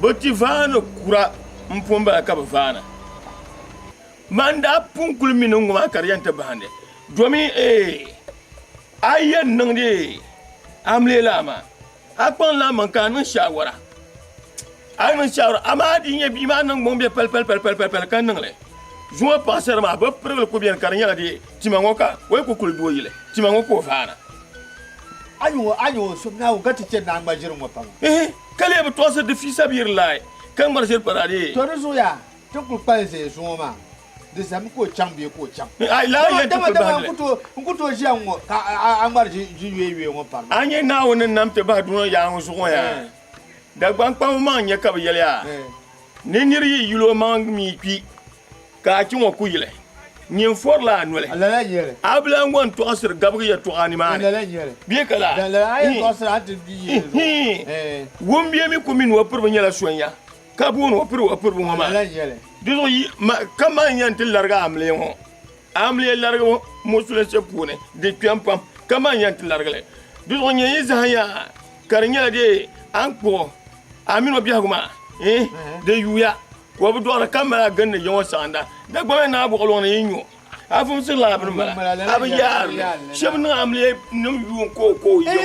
Speaker 1: Bɛ ti vaani kura m-pun bala ka bɛ vaana. Man daa pun kuli mi ni ŋɔ maa ka di yɛn ti bahindi domi ee a yi yɛn niŋdi amiliya laa maa a kpaŋ la maŋ ka a niŋ shaawara. A yi niŋ shaawara amaa di nyɛ bia maa niŋgbuŋ be pali pali pali pali pali pali ka niŋ li. Zuŋɔ paɣisara maa bɛ pirigili ku beni ka di nyɛla di tima ŋɔ ka o yi ku kuli doo yili tima ŋɔ ka o vaana.
Speaker 3: A yi ŋɔ a yi ŋɔ som Naawuni ka ti chɛ ni a ŋma ʒiri ŋɔ pam.
Speaker 1: Ehe ka lee bi tɔɣisiri di fiisabiiri lahi ka ŋmari ʒiri pari a dee.
Speaker 3: To di zuɣu yaa ti kuli kpalim ʒɛya zuŋɔ maa di zami ka o chaŋ bee ka o chaŋ.
Speaker 1: Ayi lala yɛn ti
Speaker 3: Dama
Speaker 1: kuli
Speaker 3: dama
Speaker 1: bahindi li.
Speaker 3: n ku tooi ʒiya ŋ-ŋɔ ka a ŋmari ʒi yoeyoe ŋɔ pari ma.
Speaker 1: A nya Naawuni ni nam ti bahi dunia yaɣa ŋɔ zuɣu ŋɔ yaa? Dagbaŋ kpaŋbu maŋ n-nyɛ ka bɛ yɛli yaa ni nir yi yuli o maŋ mi kpi ka a chi ŋɔ ku yili, nyin fɔrila a noli. A bi lan ŋɔ n-tɔɣisiri gabigi yɛtɔɣa nimaani bee ka laa? Ihi! Wumbia mi ku mi ni o piribu nyɛla sonya, ka booni o piri o piribu ŋɔ maa. Di zuɣu yi ka man yɛn ti larigi amiliya ŋɔ, amiliya larigibu musulinsi puuni di kpɛm pam, ka man yɛn ti larigi li. Di zuɣu nyɛ yi zahim ya ka di nyɛla dee a ni kpuɣi a mini o biɛhigu maa, eh, di yuuya ka o bi dɔɣiri ka mali a gindi ya ŋɔ saɣinda. Dagbamya naa buɣiluŋ ni yi nyo a vumsiri la a bini mala, a bi yaari li. Shɛba niŋ amiliya nim yuun ka o ka o ya ŋɔ.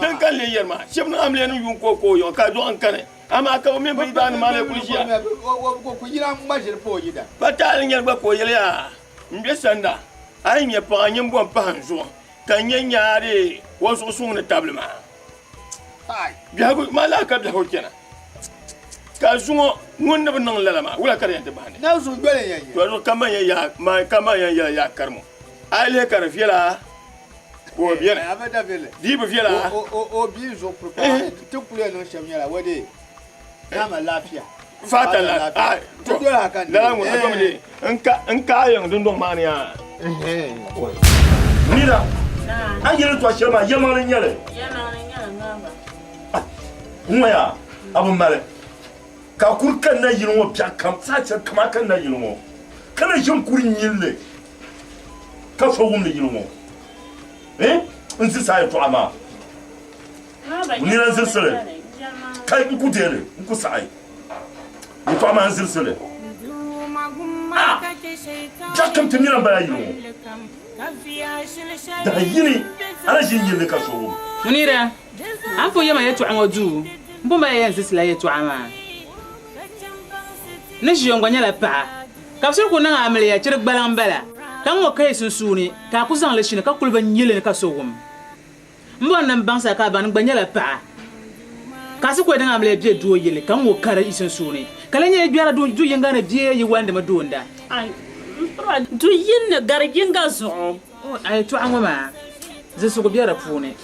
Speaker 1: Din ka n lee yɛri maa, shɛba niŋ amiliya nim yuun ka o ka o ya ŋɔ ka dɔɣim kani, amaa ka bɛ mini bɛ yidaannim maa lee kuli ʒiya. Pa taali n-nyɛli gba ka o yɛli yaa, M be sanda, a yi nya paɣa nyin bo m-pahi n zuɣu. Ka n nyɛ nyaari o zuɣu suŋ ni tabili maa. Biɛhigu maa lahi ka biɛhigu chana. Ka zuŋɔ ŋun ni bi niŋ lala maa, wula ka di yɛn ti bahindi? To zuɣu ka man yɛn yɛla yaa karimo. A yi lihi ka di viɛla. Ka o beni.
Speaker 9: A bi da viɛlli.
Speaker 1: Di yi bi viɛla a.
Speaker 9: O bia zuɣu puri paɣa. Ti kuli yɛn niŋ shɛm nyɛla o dee naama laafia.
Speaker 1: Faata laafia.
Speaker 9: Ti doli a ka
Speaker 1: Lala ŋun a domi dee n ka a yiŋ dundɔŋ maa ni yaa. Nira, a ni yɛli tɔɣ shɛli maa yɛlimaŋli n-nyɛ li.
Speaker 2: Yɛlimaŋli n-nyɛ li ŋaaba.
Speaker 1: N-ŋɔ yaa, a bi mali. Ka a kuri kanna yili ŋɔ biɛɣu kam, saha shɛli kam a kanna yili ŋɔ, ka na ʒini kuri nyilli ka so wumdi yili ŋɔ. Eh? N zilisi a yɛtɔɣa maa. Nira n zilisi li, ka n ku deei li, n ku saɣi yɛtɔɣa maa n zilisi li. Ah! Biɛɣu kam ti nira m-bala yili ŋɔ. Dahin yini a na ʒini nyilli ka so wum.
Speaker 6: Munira, A ni pun yɛma yɛtɔɣa ŋɔ duu, m bo mali yɛn zilisi la yɛtɔɣa maa. Ni ʒiyon gba nyɛla paɣa, ka bɛ shiri ku niŋ amiliya chiri gbaliŋ m-bala, ka ŋ-ŋɔ ka yi sunsuuni, ka a ku zaŋ li shini ka kuli bi nya li ni ka so wum. M bɔri ni m baŋsi a ka a baŋ ni n gba nyɛla paɣa, ka a si kuli niŋ amiliya bɛ doo yili ka ŋ-ŋɔ ka di yi sunsuuni, ka lee nyɛ yi gbɛrila du yiŋga ni bee yi walindimi doonda.
Speaker 2: Du yini ni gari yiŋga zuɣu.
Speaker 6: O, a yɛtɔɣa ŋɔ maa, zilisigu be di puuni.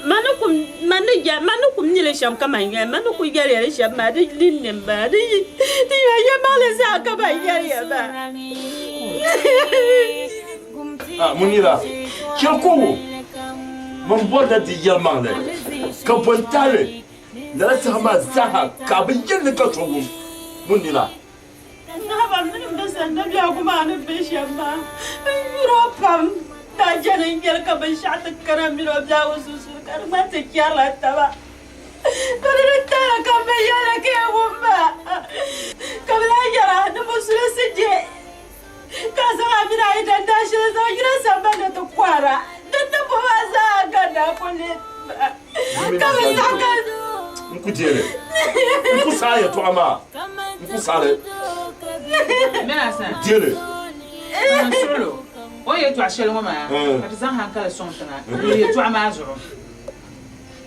Speaker 2: Man ni kum, man ni yɛli, man ni kum nyɛ li shɛm kaman yɛli, man ni kul yɛli ya li shɛm maa, di linni m-bala, di yi, di yi yɛlimaŋli zaa ka man yɛli ya maa.
Speaker 1: A Munira, chɛ ka o man bɔrila di yɛlimaŋli, ka bo n-tahi li lala saha maa zaaha ka a bi yɛli ni ka so wum. Munira.
Speaker 2: Naɣaba mini m ba sani dabiɛhigu maa ni be shɛm maa, n yur o pam. Daa jɛni n-yɛli ka binshɛɣu ti kana m min o biɛhigu sunsuuni ka di ŋmani ti chɛrila taba. Ka di ni taali ka m bi yɛli ka yi wum ma. Ka bɛ lahi yɛra ni musulinsi je ka a zaŋ a mini a yidan daashili zaŋ yina sambani ni ti kɔhira. Di ni bo maa zaa ka n daa kul leei ba. Ka bɛ saɣi ka.
Speaker 1: N ku deei li. N ku saɣi yɛtɔɣa maa. N ku saɣi li. Deei li.
Speaker 6: N suɣilo, o ni yɛtɔɣ shɛli ŋɔ maa, ka ti zaŋ haŋkali sɔŋ tiŋa n-lu yɛtɔɣa maa zuɣu.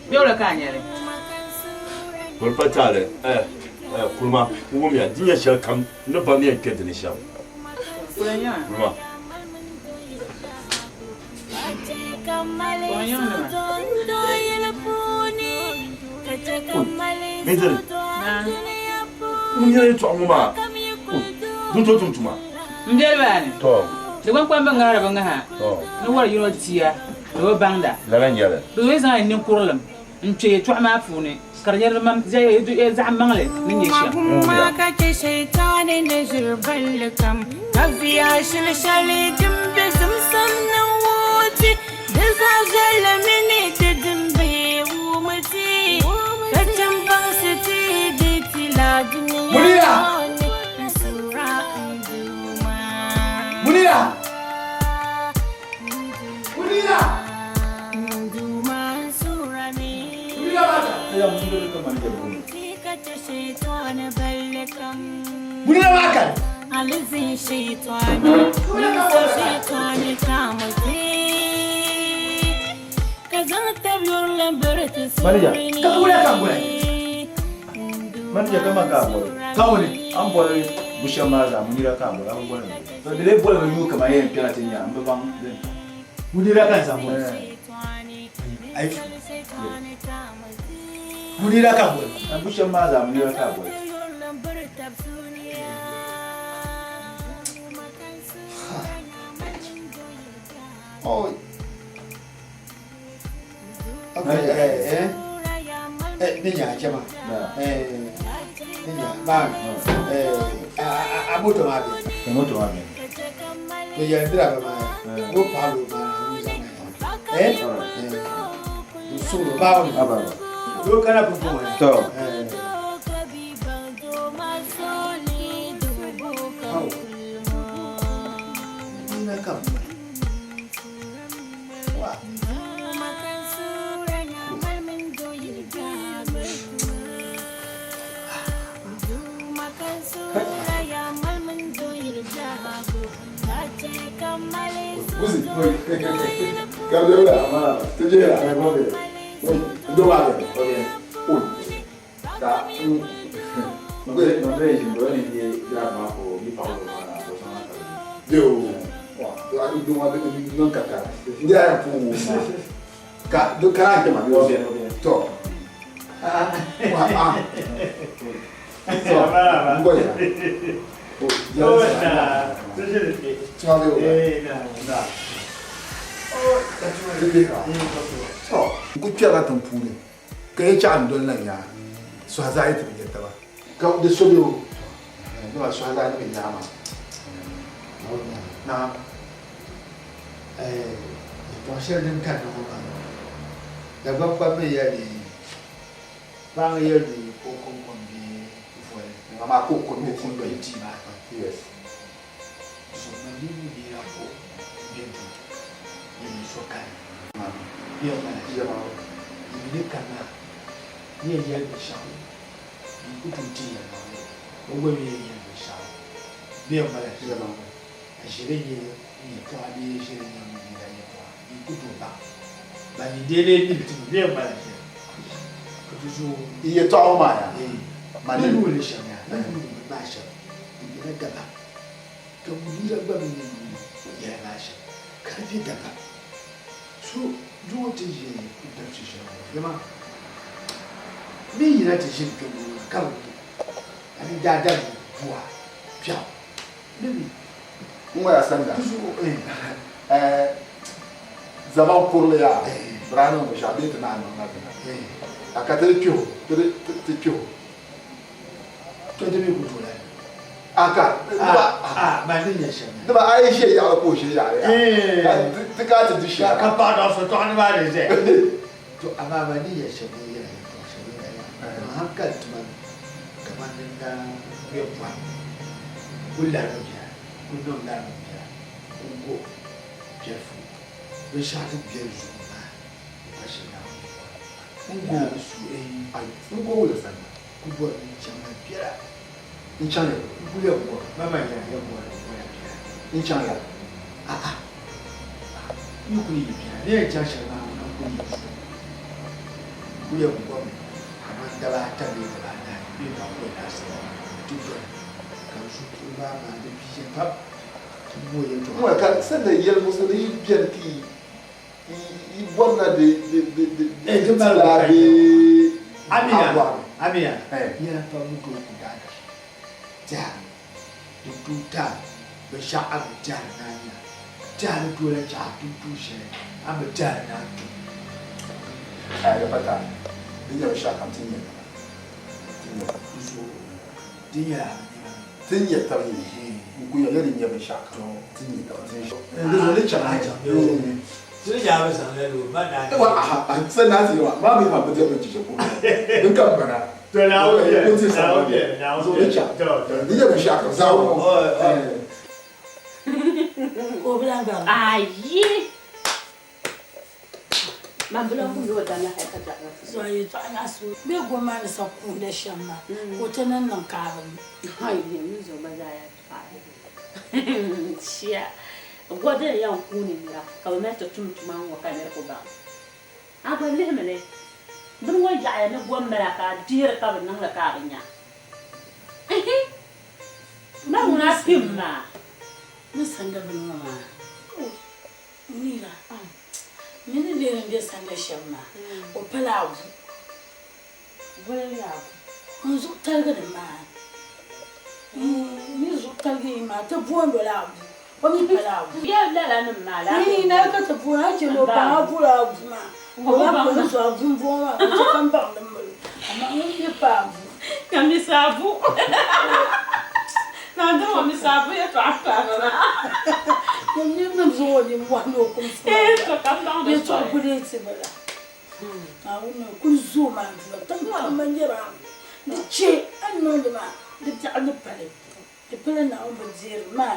Speaker 6: Bɛ wula ka a nya li?
Speaker 1: Boli pa taali, eh, eh, kulima, n wumya, di nyɛ shɛli kam ni ba mi yɛn kpe di ni shɛm. Kulima. Bidiri, ŋun nyɛla yɛtɔɣa ŋɔ maa, din tooi tum tuma.
Speaker 6: M biɛli maa ni, di kpaŋkpaŋ bi ŋahiri bi ŋaha ni wɔri yino tia ni o baŋda.
Speaker 1: Lala n-nyɛ li.
Speaker 6: Di zuɣu yi zaŋla ninkurilim n-kpe yɛtɔɣa maa puuni ka di nyɛ di zaɣ maŋli ni nyɛ shɛm.
Speaker 9: Munira! Munira! Munira! Munira maa kani?
Speaker 10: Manager.
Speaker 9: Ka wula ka boli?
Speaker 10: Manager ka man ka a boli.
Speaker 9: Ka wuli?
Speaker 10: A ni boli bu shɛm maa zaa Munira ka a boli, a bi boli mi. To di lee bolimi yuui kaman yɛn kpɛna ti nya, m bi baŋ din tam.
Speaker 3: Munira ka n zaŋ boli. Ayi. Munira ka boli.
Speaker 10: Bu shɛm maa zaa Munira ka a boli.
Speaker 9: Oh. Okay, eh, eh. Eh, ni nya chema. Eh, ni nya ba. Eh, a a moto ma bi.
Speaker 10: E moto ma bi.
Speaker 9: Ko ya ndira ba ma. Ko pa lo ma na mu za ma. Eh? Eh. So ba ba.
Speaker 10: Ba ba.
Speaker 3: Do kana bu bu.
Speaker 10: To.
Speaker 9: Eh. Au. Ina kam. Wa.
Speaker 7: Buzi. Kabila. Tujera. Ndo wale. Oi.
Speaker 10: Ka n bɛ ʒin dɔ ni ye dira ma ko mi pa ko ma na ko sama ka
Speaker 7: Yo. Wa, do wa de non kaka. Ndi ay pu ma. Ka di kana kpɛma bee o beni? To. A a. To. N goya. O
Speaker 3: na.
Speaker 7: Tuma bɛ o
Speaker 3: na.
Speaker 7: Di bɛ ka. To. N ku kpɛrila tiŋ puuni ka yi chaɣ n doli na nya sɔhi zaa yi ti bi nya taba. Ka di so bɛ o. Dama sɔhi zaa ni bi nya maa. Naam.
Speaker 9: Yɛltɔɣa shɛli din kanna ŋɔ maa, Dagbaŋ kpamba yɛli ni paɣa yɛli ni o kɔŋko m-be voli.
Speaker 7: Amaa ka o ko m-be
Speaker 9: tia maa gbuni.
Speaker 7: Yes.
Speaker 9: Zuɣu man ni mi nira ko m-be duu ni so kani. Bɛ yɛn mali yi mi ni kani maa ni yɛn yɛli binshɛɣu yi ku tooi ti yɛlimaŋli o gba mi yɛn yɛli binshɛɣu bɛ yɛn mali A ʒiri nyɛ yɛltɔɣa bee ʒiri nyɛ ŋun yɛltɔɣa yi ku tooi baŋ ban yi deei lee mili ti mi bee ŋmala ʒiri ka di zuɣu.
Speaker 7: Yi yɛltɔɣa ŋɔ maa yaa
Speaker 9: ma ni yuuni shɛm yaa ma ni yuuni bini maa shɛm di bela dabam ka Munira gba mi ni yuuni yɛla maa shɛm ka di be dabam so doo ti ʒi n-tabisi shɛli ŋɔ dama mi yina ti ʒini kpe ŋɔ maa ka bi mi a ni daadam bua kpiɛɣu.
Speaker 7: N ŋɔ ya sanda zaman kurili yaa bɛ daa niŋ binshɛɣu bee ti naan niŋ na dina a ka ti di kpiho ti kpiho
Speaker 9: To di mi ku tooi lahi
Speaker 7: a ka dama a yi ʒe yaɣili ka o ʒe yaɣili yaa ka ti ka ti di shɛli
Speaker 3: ka paɣa dɔɣi so tɔɣu ni maa di ʒeya
Speaker 9: To amaa man ni yɛli shɛm ni yɛla yɛltɔɣa shɛli yɛla yaa hankali tuma kaman din daa be pɔhim ku larigi biɛla, ku niŋ larigi biɛla, ku go piɛlifu binshɛɣu din be zuɣu maa di pa shɛli Naawuni ni bɔri
Speaker 7: N go
Speaker 9: Naawuni su eei.
Speaker 7: Ai, n go wula sani?
Speaker 9: Ku bɔri ni n chaŋ la biɛla.
Speaker 7: N chaŋ ya?
Speaker 9: N kul yɛn bɔri, mama yɛla yɛn bɔri ni n bɔla biɛla.
Speaker 7: N chaŋ ya?
Speaker 9: A'a, n yi kul yi biɛla, ni yɛn chaŋ shɛli maa ŋuna n kul yi zuɣu. N kul yɛn bɔrimi kaman daba ata bee daba anahi bee bakɔi laasabu ti doli ka n zuɣupuri maa maa di biiya pam ti mooi yɛtɔɣa.
Speaker 7: Ŋɔ ka sanda yɛlimusi ni yi beni ka yi bɔrila di
Speaker 9: Di
Speaker 7: tila bee a bɔrimi.
Speaker 9: Amina, yɛla pam ni tooi ku daadam tɛha din tooi taai binshɛɣu a ni tɛhiri ni a nya. Tɛha ni tooi lahi chɛ a tum tuun shɛli a ni bi tɛhiri ni a tum.
Speaker 7: Ayi, di pa taai. Di nyɛ binshɛɣu kam ti ni nya taba. Ti ni nya taba.
Speaker 9: Di zuɣu di nyɛla a bi nya ma mi.
Speaker 7: Ti ni nya taba yi n ku yɛli ni di nyɛ binshɛɣu kam ti ni nya taba. Di zuɣu ni chaŋ a chaŋ.
Speaker 3: Ti ni nya a bi zaŋ la lo ma naai.
Speaker 7: Ewa aha, sani naa ti yɛli ma, maa mi ma bi diɛm ni chicha puuni. Din ka m bana.
Speaker 3: To Naawuni beni, Naawuni beni, Naawuni
Speaker 7: beni. Di chaŋ. Di nyɛ binshɛɣu kam zaa ŋɔ.
Speaker 4: Ka o bi lahi baŋ.
Speaker 2: Ayi! Man bi lahi wumdi o damla hali ka biɛɣu na ti
Speaker 4: So a yɛltɔɣa nyaɣisi o bee gom maa ni sa kuunda shɛm maa ka o ti niŋ niŋ ka a bi mi.
Speaker 2: Ayi, n zuɣu gba zaa yɛltɔɣa shia. Gɔdili yɛn kuuni nira ka bɛ mali ti tum tuma ŋ-ŋɔ ka nir ku baŋ. A gba lihimi li, bini ŋɔ yaɣiya ni gom mali a ka a dihiri ka bi niŋ li ka a bi nya. Ihi! Mali ŋuna a kpim maa.
Speaker 4: Ni sanda bini ŋɔ maa, o nira mi ni lihiri m-be sanda shɛm maa, o pala abu.
Speaker 2: Boli n-leei abu.
Speaker 4: N zuɣu taligi ni maa. N mi zuɣu taligi yi maa, ti boond o la abu. O mi pala abu.
Speaker 2: Yɛli lala nim maa la.
Speaker 4: Ii, na ka ti booni a chɛ ni o baŋ a boli abu maa. O baŋ ka o zuɣu abu m-bɔŋɔ maa, ka o chɛ ka m baŋ di mali o. Amaa ŋun mi pa abu.
Speaker 2: Ka Mr. Abu. Naa dama Mr. Abu yɛtɔɣa paai ba maa.
Speaker 4: Ŋun mi mi zaŋ o nimmɔhi ni o kumsi maa.
Speaker 2: Ee, to ka m baŋ di
Speaker 4: Yɛtɔɣa
Speaker 2: soli.
Speaker 4: guleeti bala. Naawuni kul zooi maa duna tiŋ kam man nyɛri a di chɛ a ni niŋdi maa di biɛɣu ni pali di pala Naawuni bi deeri maa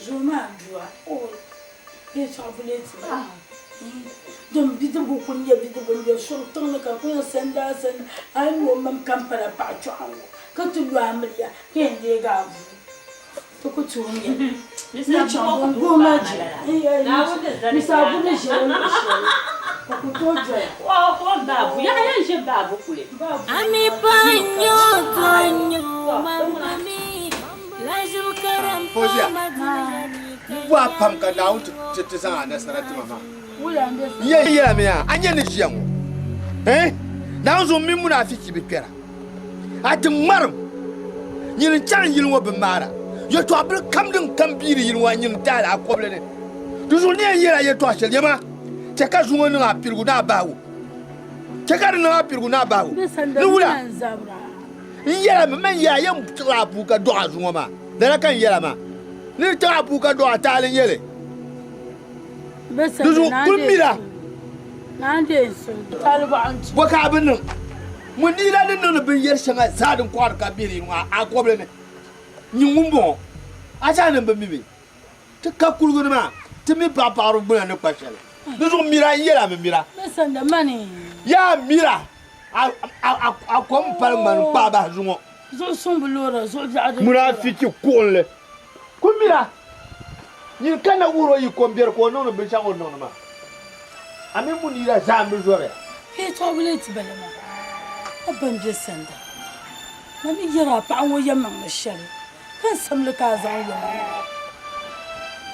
Speaker 4: zooi maa dua o yɛtɔɣa buleeti maa din bidibgu kul nyɛ bidibgu n-be suri tiŋ ni ka di kul nyɛ sandaa sandaa a yi mi o mam kam pala paɣa chɔɣu ŋɔ ka ti lu amiliya ka yɛn deegi a bua Ti ku tooi nya li. Ni chaŋ bɔŋgohi maa je Mr. Abu ni ʒe o luɣ shɛli ka ku tooi doya.
Speaker 5: Ami pa nyo to nyo mamami lazim karam
Speaker 11: Fozia,
Speaker 5: pa
Speaker 11: m bɔhi pam ka Naawuni ti ti zaŋ a nasara ti ma maa.
Speaker 7: N yɛn yɛlimi yaa, a nya ni ʒiya ŋɔ, eh? Naawuni zuɣu m mini munaafichi bi kpɛra. A ti ŋmarim nyini n-chaŋ yili ŋɔ bi maara. Yɛtɔɣ bili kam din kam biiri yili ŋɔ, a nyini n-taali a kɔbili ni. Di zuɣu ni yɛn yɛl a yɛtɔɣ shɛli, nyama, chɛ ka zuŋɔ niŋ a piligu ni a bahigu. Chɛ ka di niŋ a piligu ni a bahigu. Ni wula? N yɛla mi, man yaa yɛn tiɣila a puu ka dɔɣi a zuŋɔ maa. Lala ka n yɛla maa. Ni di tiɣi a puu ka dɔɣi a, taali n-nyɛ li. Di zuɣu kul mira. Bɔ ka a bi niŋ? Ŋun ni la ni niŋdi binyɛr shɛŋa zaa din kɔɣiri ka bɛ ni ŋɔ a kɔbili ni. Nyin ŋumbɔŋɔ, a zaa ni bi mi bɛ? Ti ka kuligu ni maa, ti mi paɣipaɣiriba gbuna ni kpa shɛli. Di zuɣu mira, n yɛl a mi mira. Yaa mira, a kom m-pali ŋmani n-kpaai bahi zuŋɔ. Munaafichi kuɣinli kul mira. Nyin ka na wuhir o yi kombiɛri ka o niŋdi binshɛɣu o ni niŋdi maa. A mini Munira zaa m-bi zɔriya.
Speaker 4: Yɛtɔɣ' ti bala maa, a ba m-be sanda. Man ni yɛr a paɣ ŋɔ yɛlimaŋli shɛli, ka n samli ka a zaŋ yo ma maa.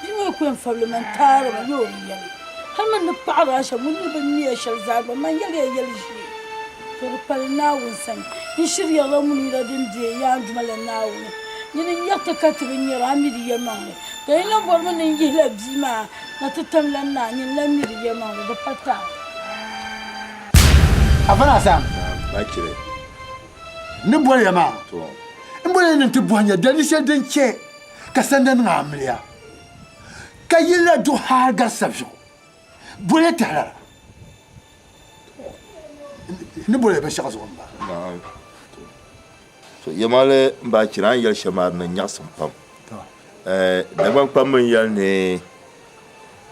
Speaker 4: Bia ŋɔ yi ku yɛn fabili ma n-taari ma, yoo n yɛli. Hal man ni paɣir a shɛm, ŋun ni bi mi ya shɛli zaa gba, man yɛliya yɛl ʒee. To di pali Naawuni sani. N shiri yɛrila Munira din be Yaan Duuma la Naawuni. Nyini n-yɛri ti ka ti bi nyari a mi di yɛlimaŋli. Ka yi lan bɔrimi ni n yihila bia maa na ti tam lan naa, nyini lan mi di yɛlimaŋli, di pa taali.
Speaker 7: Afa Naa Sam, n ni boli ya maa, m boli ya ni nti bɔhi nya daliri shɛli din chɛ ka sanda niŋ a amiliya, ka yili la duɣi hal gari sabiɛɣu. Boli ya tahilara. N ni boli ya binshɛɣu zuɣu m-bala.
Speaker 11: To yɛlimaŋli m ba chira a ni yɛli shɛm maa di niŋ nyaɣisim pam. Dagbaŋ kpamba n-yɛli ni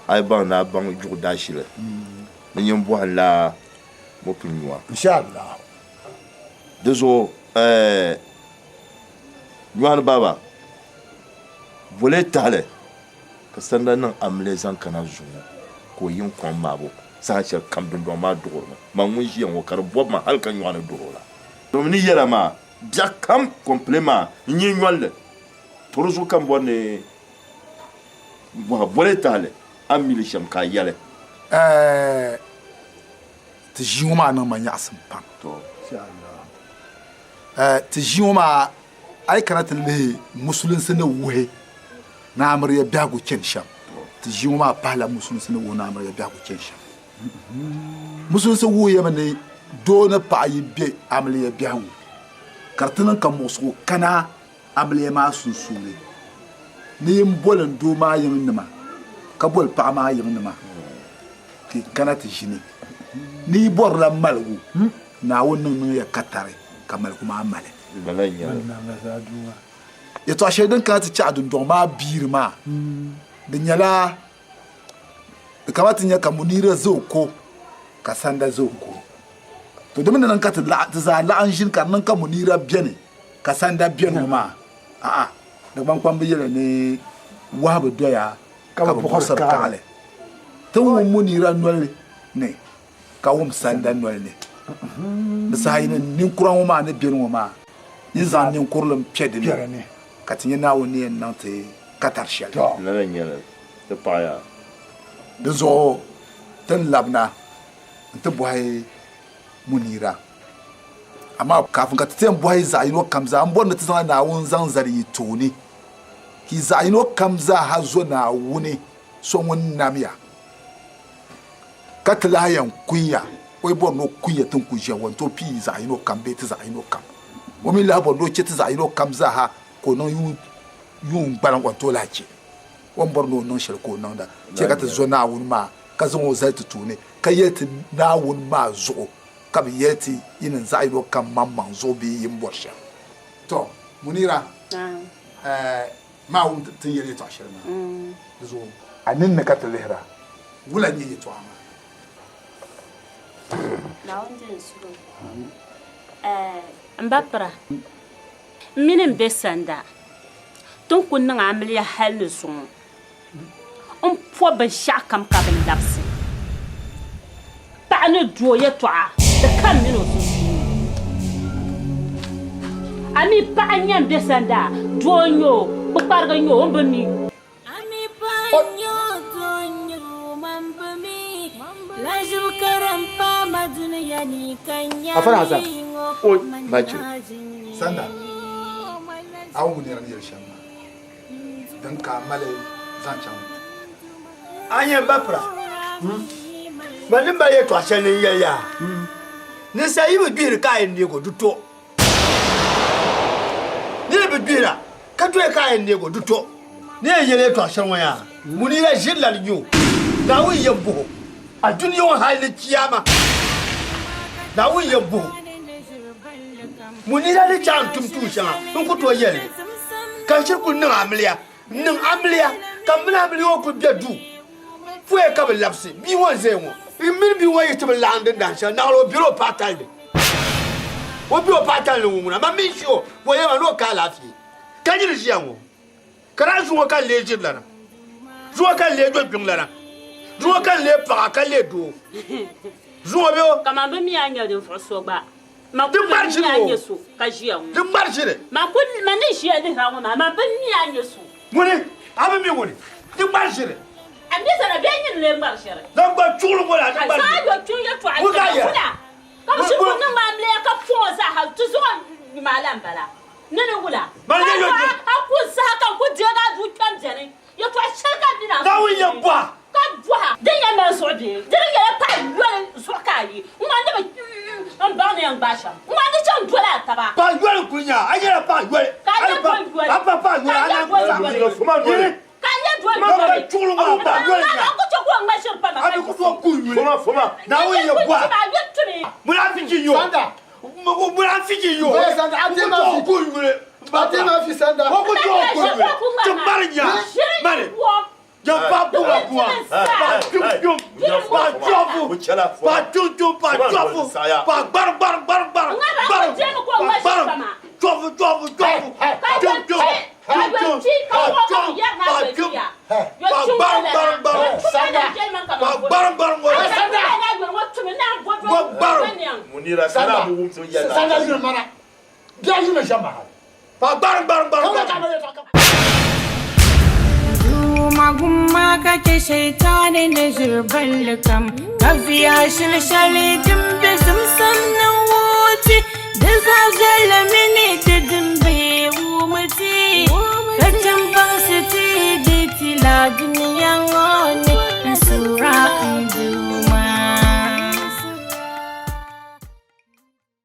Speaker 11: a yi baŋ ni a baŋ juɣu daashili ni nyin bɔhim la mɔpil nyua.
Speaker 7: Inshallah.
Speaker 11: Di zuɣu nyɔhini baaba boli tahili ka sanda niŋ amiliya zaŋ kana zuŋɔ ka o yi n-kɔŋ maabu saha shɛli kam dundɔŋ maa duɣirimi. Man ŋun ʒiya ŋɔ ka di bɔbi ma hal ka nyɔɣu ni duɣir o la. Domi ni yɛla maa biɛɣu kam kɔmpilɛn maa n-nyɛ nyɔlli. To di zuɣu ka m bɔri ni m bɔhi boli tahili a ni mi li shɛm ka a yɛli.
Speaker 7: Ɛɛh, ti ʒii ŋɔ maa niŋ ma nyaɣisim pam. Ɛɛh, ti ʒii ŋɔ maa a yi kana ti lihi musulinsi ni wuhi ni amiliya biɛhigu chani shɛm, ti ʒii ŋɔ maa pahila musulinsi ni wuhi ni amiliya biɛhigu chani shɛm. Musulinsi wuhiyami ni doo ni paɣa yi be amiliya biɛhigu ka di ti niŋ ka muɣisigu kana amiliya maa sunsuuni ni yi boli n doo maa yiŋnima ka boli paɣa maa yiŋnima ka yi kana ti ʒini ni yi bɔrila maligu, Naawuni niŋ niŋ ya katari ka maligu maa mali. Yɛtɔɣ shɛli din kana ti chaɣi dundɔŋ maa biiri maa, di nyɛla di kama ti nya ka Munira ʒe o ko ka Sanda ʒe o ko. To di mi ni niŋ ka ti zaa laɣim ʒini ka di niŋ ka Munira beni ka Sanda beni ŋɔ maa, a'a, Dagbaŋkpamba yɛli ni wahu bi doya ka bi buɣisiri kaɣili. Ti wum Munira noli ni ka wum Sanda noli ni. Di saha yi ni ninkura ŋɔ maa ni beni ŋɔ maa, yi zaŋ ninkurilim kpe di ni ka ti nya Naawuni ni yɛn niŋ ti katari shɛli.
Speaker 11: Lala n-nyɛ li, ti paɣiya.
Speaker 7: Dinzuɣu ti ni labina nti bɔhi Munira. Amaa kaafin ka ti ti yɛn bɔhi zaɣ yino kam zaa, m bɔri ni ti zaŋla Naawuni zaŋ zali yi tooni, ka yi zaɣ yino kam zaa ha zo Naawuni so ŋun nam ya, ka ti lahi yɛn kun ya. O yi bɔri ni o kun ya ti ni ku ʒiya ŋɔ nti o pii yi zaɣ yino kam bee ti zaɣ yino kam. O mi lahi bɔri ni o chɛ ti zaɣ yino kam zaa ha ka o niŋ yuun gbaliŋ o ni tooi lahi chɛ o ni bɔri ni o niŋ shɛli ka o niŋda. Chɛ ka ti zo Naawuni maa ka zaŋ o zali ti tooni, ka yɛli ti Naawuni maa zuɣu, ka bi yɛli ti yi niŋ zaɣ yino kam maŋmaŋ zuɣu bee yi ni bɔri shɛm. Tɔ! Munira, ɛɛ, maa wum ti ni yɛli yɛtɔɣ shɛli maa, di zuɣu a ninni ka ti lihira, wula n-nyɛ yɛtɔɣa maa?
Speaker 2: Naawuni di n suhu. Ɛɛ, m ba pira, m mini m be sanda, ti ni ku niŋ amiliya hal ni zuŋɔ. N po binshɛɣukam ka bi labisi. Paɣa ni doo yɛtɔɣa di ka m mini o sunsuuni. A mi paɣa n-nyɛ m be sanda, doo n-nyɛ o, kpukpariga n-nyɛ o, o ni bi mi.
Speaker 5: A mi paɣa n-nyɛ o, doo n-nyɛ o, man bi mi.
Speaker 7: Afa Hassan. O Michael. Sanda. A wum nira ni yɛli shɛm maa. Din ka a mali zaŋ chaŋ.
Speaker 1: A nyɛ m ba pira. Man ni mali yɛtɔɣ shɛli ni n yɛli ya, ninsal yi bi gbihiri ka a yɛn neeg o, di to. Nir bi gbihira ka doya ka a yɛn neeg o, di to. Ni yɛn yɛli yɛtɔɣ shɛli ŋɔ yaa, ŋuni yi ʒiri lala nya o, Naawuni yɛn bɔh o a dunia ŋɔ hal ni chiyaama. Naawuni yɛn bɔh o, ŋuni yi ni chaŋ n-tum tuun shɛŋa, n ku tooi yɛli li, ka n shiri kul niŋ amiliya. N niŋ amiliya ka m mini amiliya ŋɔ kul be duu puya ka bi labisi bia ŋɔ n-zaya ŋɔ. M mini bia ŋɔ yi ti bi laɣim dindahin shɛli, naɣila o bela o paɣa tali ni. O be o paɣa tali ni ŋɔ ŋuna, man mi n-ʒi o ka o yɛli ma ni o ka alaafee ka nyini ʒiya ŋɔ. Ka daa zuŋɔ ka n lee ʒirilana, zuŋɔ ka n lee dɔgbinlana, zuŋɔ ka n lee paɣa ka lee doo, zuŋɔ bɛ o.
Speaker 2: Kaman bɛ mi a nya ninvuɣ so gba, man
Speaker 1: Di
Speaker 2: kul
Speaker 1: ŋmari
Speaker 2: bi
Speaker 1: ʒiri
Speaker 2: mi a
Speaker 1: o.
Speaker 2: nya so ka ʒiya ŋɔ.
Speaker 1: Di ŋmari ʒiri.
Speaker 2: Man kul, man ni ʒiya lihira ŋɔ maa, man bi mi a nya so.
Speaker 1: Ŋuni? A bi mi ŋuni? Di ŋmari ʒiri.
Speaker 2: A mi zana bee nyini lee ŋmari ʒiri?
Speaker 1: Zaŋ gba chuɣili ŋɔ la, di
Speaker 2: Ka
Speaker 1: ŋmari
Speaker 2: zaŋ
Speaker 1: ʒiri.
Speaker 2: yo kpiŋ yɛtɔɣa
Speaker 1: Ŋuni ka a
Speaker 2: kpɛma
Speaker 1: yɛra?
Speaker 2: wula? Ka bɛ shiri kul niŋ ma amiliya ka pɔŋ o zaaha, ti zuɣu maa la m-bala. Ni ni wula?
Speaker 1: Mali
Speaker 2: Ka
Speaker 1: yɛ yo
Speaker 2: a a ku saha ka n ku deegi a duu kpɛm beni. Yɛtɔɣ shɛli ka bɛ na
Speaker 1: Naawuni yɛn bɔha.
Speaker 2: Ka bɔha, Din yɛn mali zuɣu bee? Di di nyɛla paɣ yoli zuɣu ka a yi n-ŋɔ ni bi m baŋ ni yɛn gbaai shɛm. N-ŋɔ ni chaŋ doli a taba.
Speaker 1: Paɣ yoli n-kuli nya a. A nyɛla paɣ yoli.
Speaker 2: Ka a nyɛ doli yoli.
Speaker 1: A pa paɣ yoli,
Speaker 2: Ka
Speaker 1: a
Speaker 2: a nyɛ
Speaker 1: naan
Speaker 2: doli
Speaker 1: ku
Speaker 2: yoli.
Speaker 1: Fuma noli.
Speaker 2: Ka a nyɛ doli
Speaker 1: Fuma
Speaker 2: yoli.
Speaker 1: chuɣili ŋɔ a paɣ yoli nya.
Speaker 2: A ku chɛ ka o ŋma ʒiri pa ma
Speaker 1: A
Speaker 2: ka
Speaker 1: bi ku
Speaker 2: yiɣisi.
Speaker 1: tooi ku yuli.
Speaker 11: Fuma, fuma.
Speaker 1: Naawuni yɛn bɔha.
Speaker 2: Ti maa yoli tumi.
Speaker 1: Munafiki yo.
Speaker 7: Sanda.
Speaker 1: Munafiki yo.
Speaker 7: Bɛɛ Sanda, a ti ma fi.
Speaker 1: Ku yuli.
Speaker 7: A ti ma fi Sanda.
Speaker 1: O ku tooi ku yuli. Ti mari nya. Mari. Jɛ pa buwa buwa. Pa tum tum. Pa jɔbu. Pa tum tum pa jɔbu. Pa gbar gbar gbar gbar. Gbar. Pa gbar. Jɔbu jɔbu jɔbu. Tum tum. Tum tum. Pa jɔbu. Pa tum. Pa gbar gbar gbar. Pa gbar gbar gbar. Gbar.
Speaker 11: Munira sana bu wumsi yɛla.
Speaker 7: Sanda yuli mana. Bia yuli ʒe maa.
Speaker 1: Pa gbar gbar gbar.
Speaker 5: Magumma kake shaitani na zirban kam Kafiya shilshali dimbe simsan na wuce Da zazala mini da dimbe wumuti Kacin ban su ti di tila duniya ngone.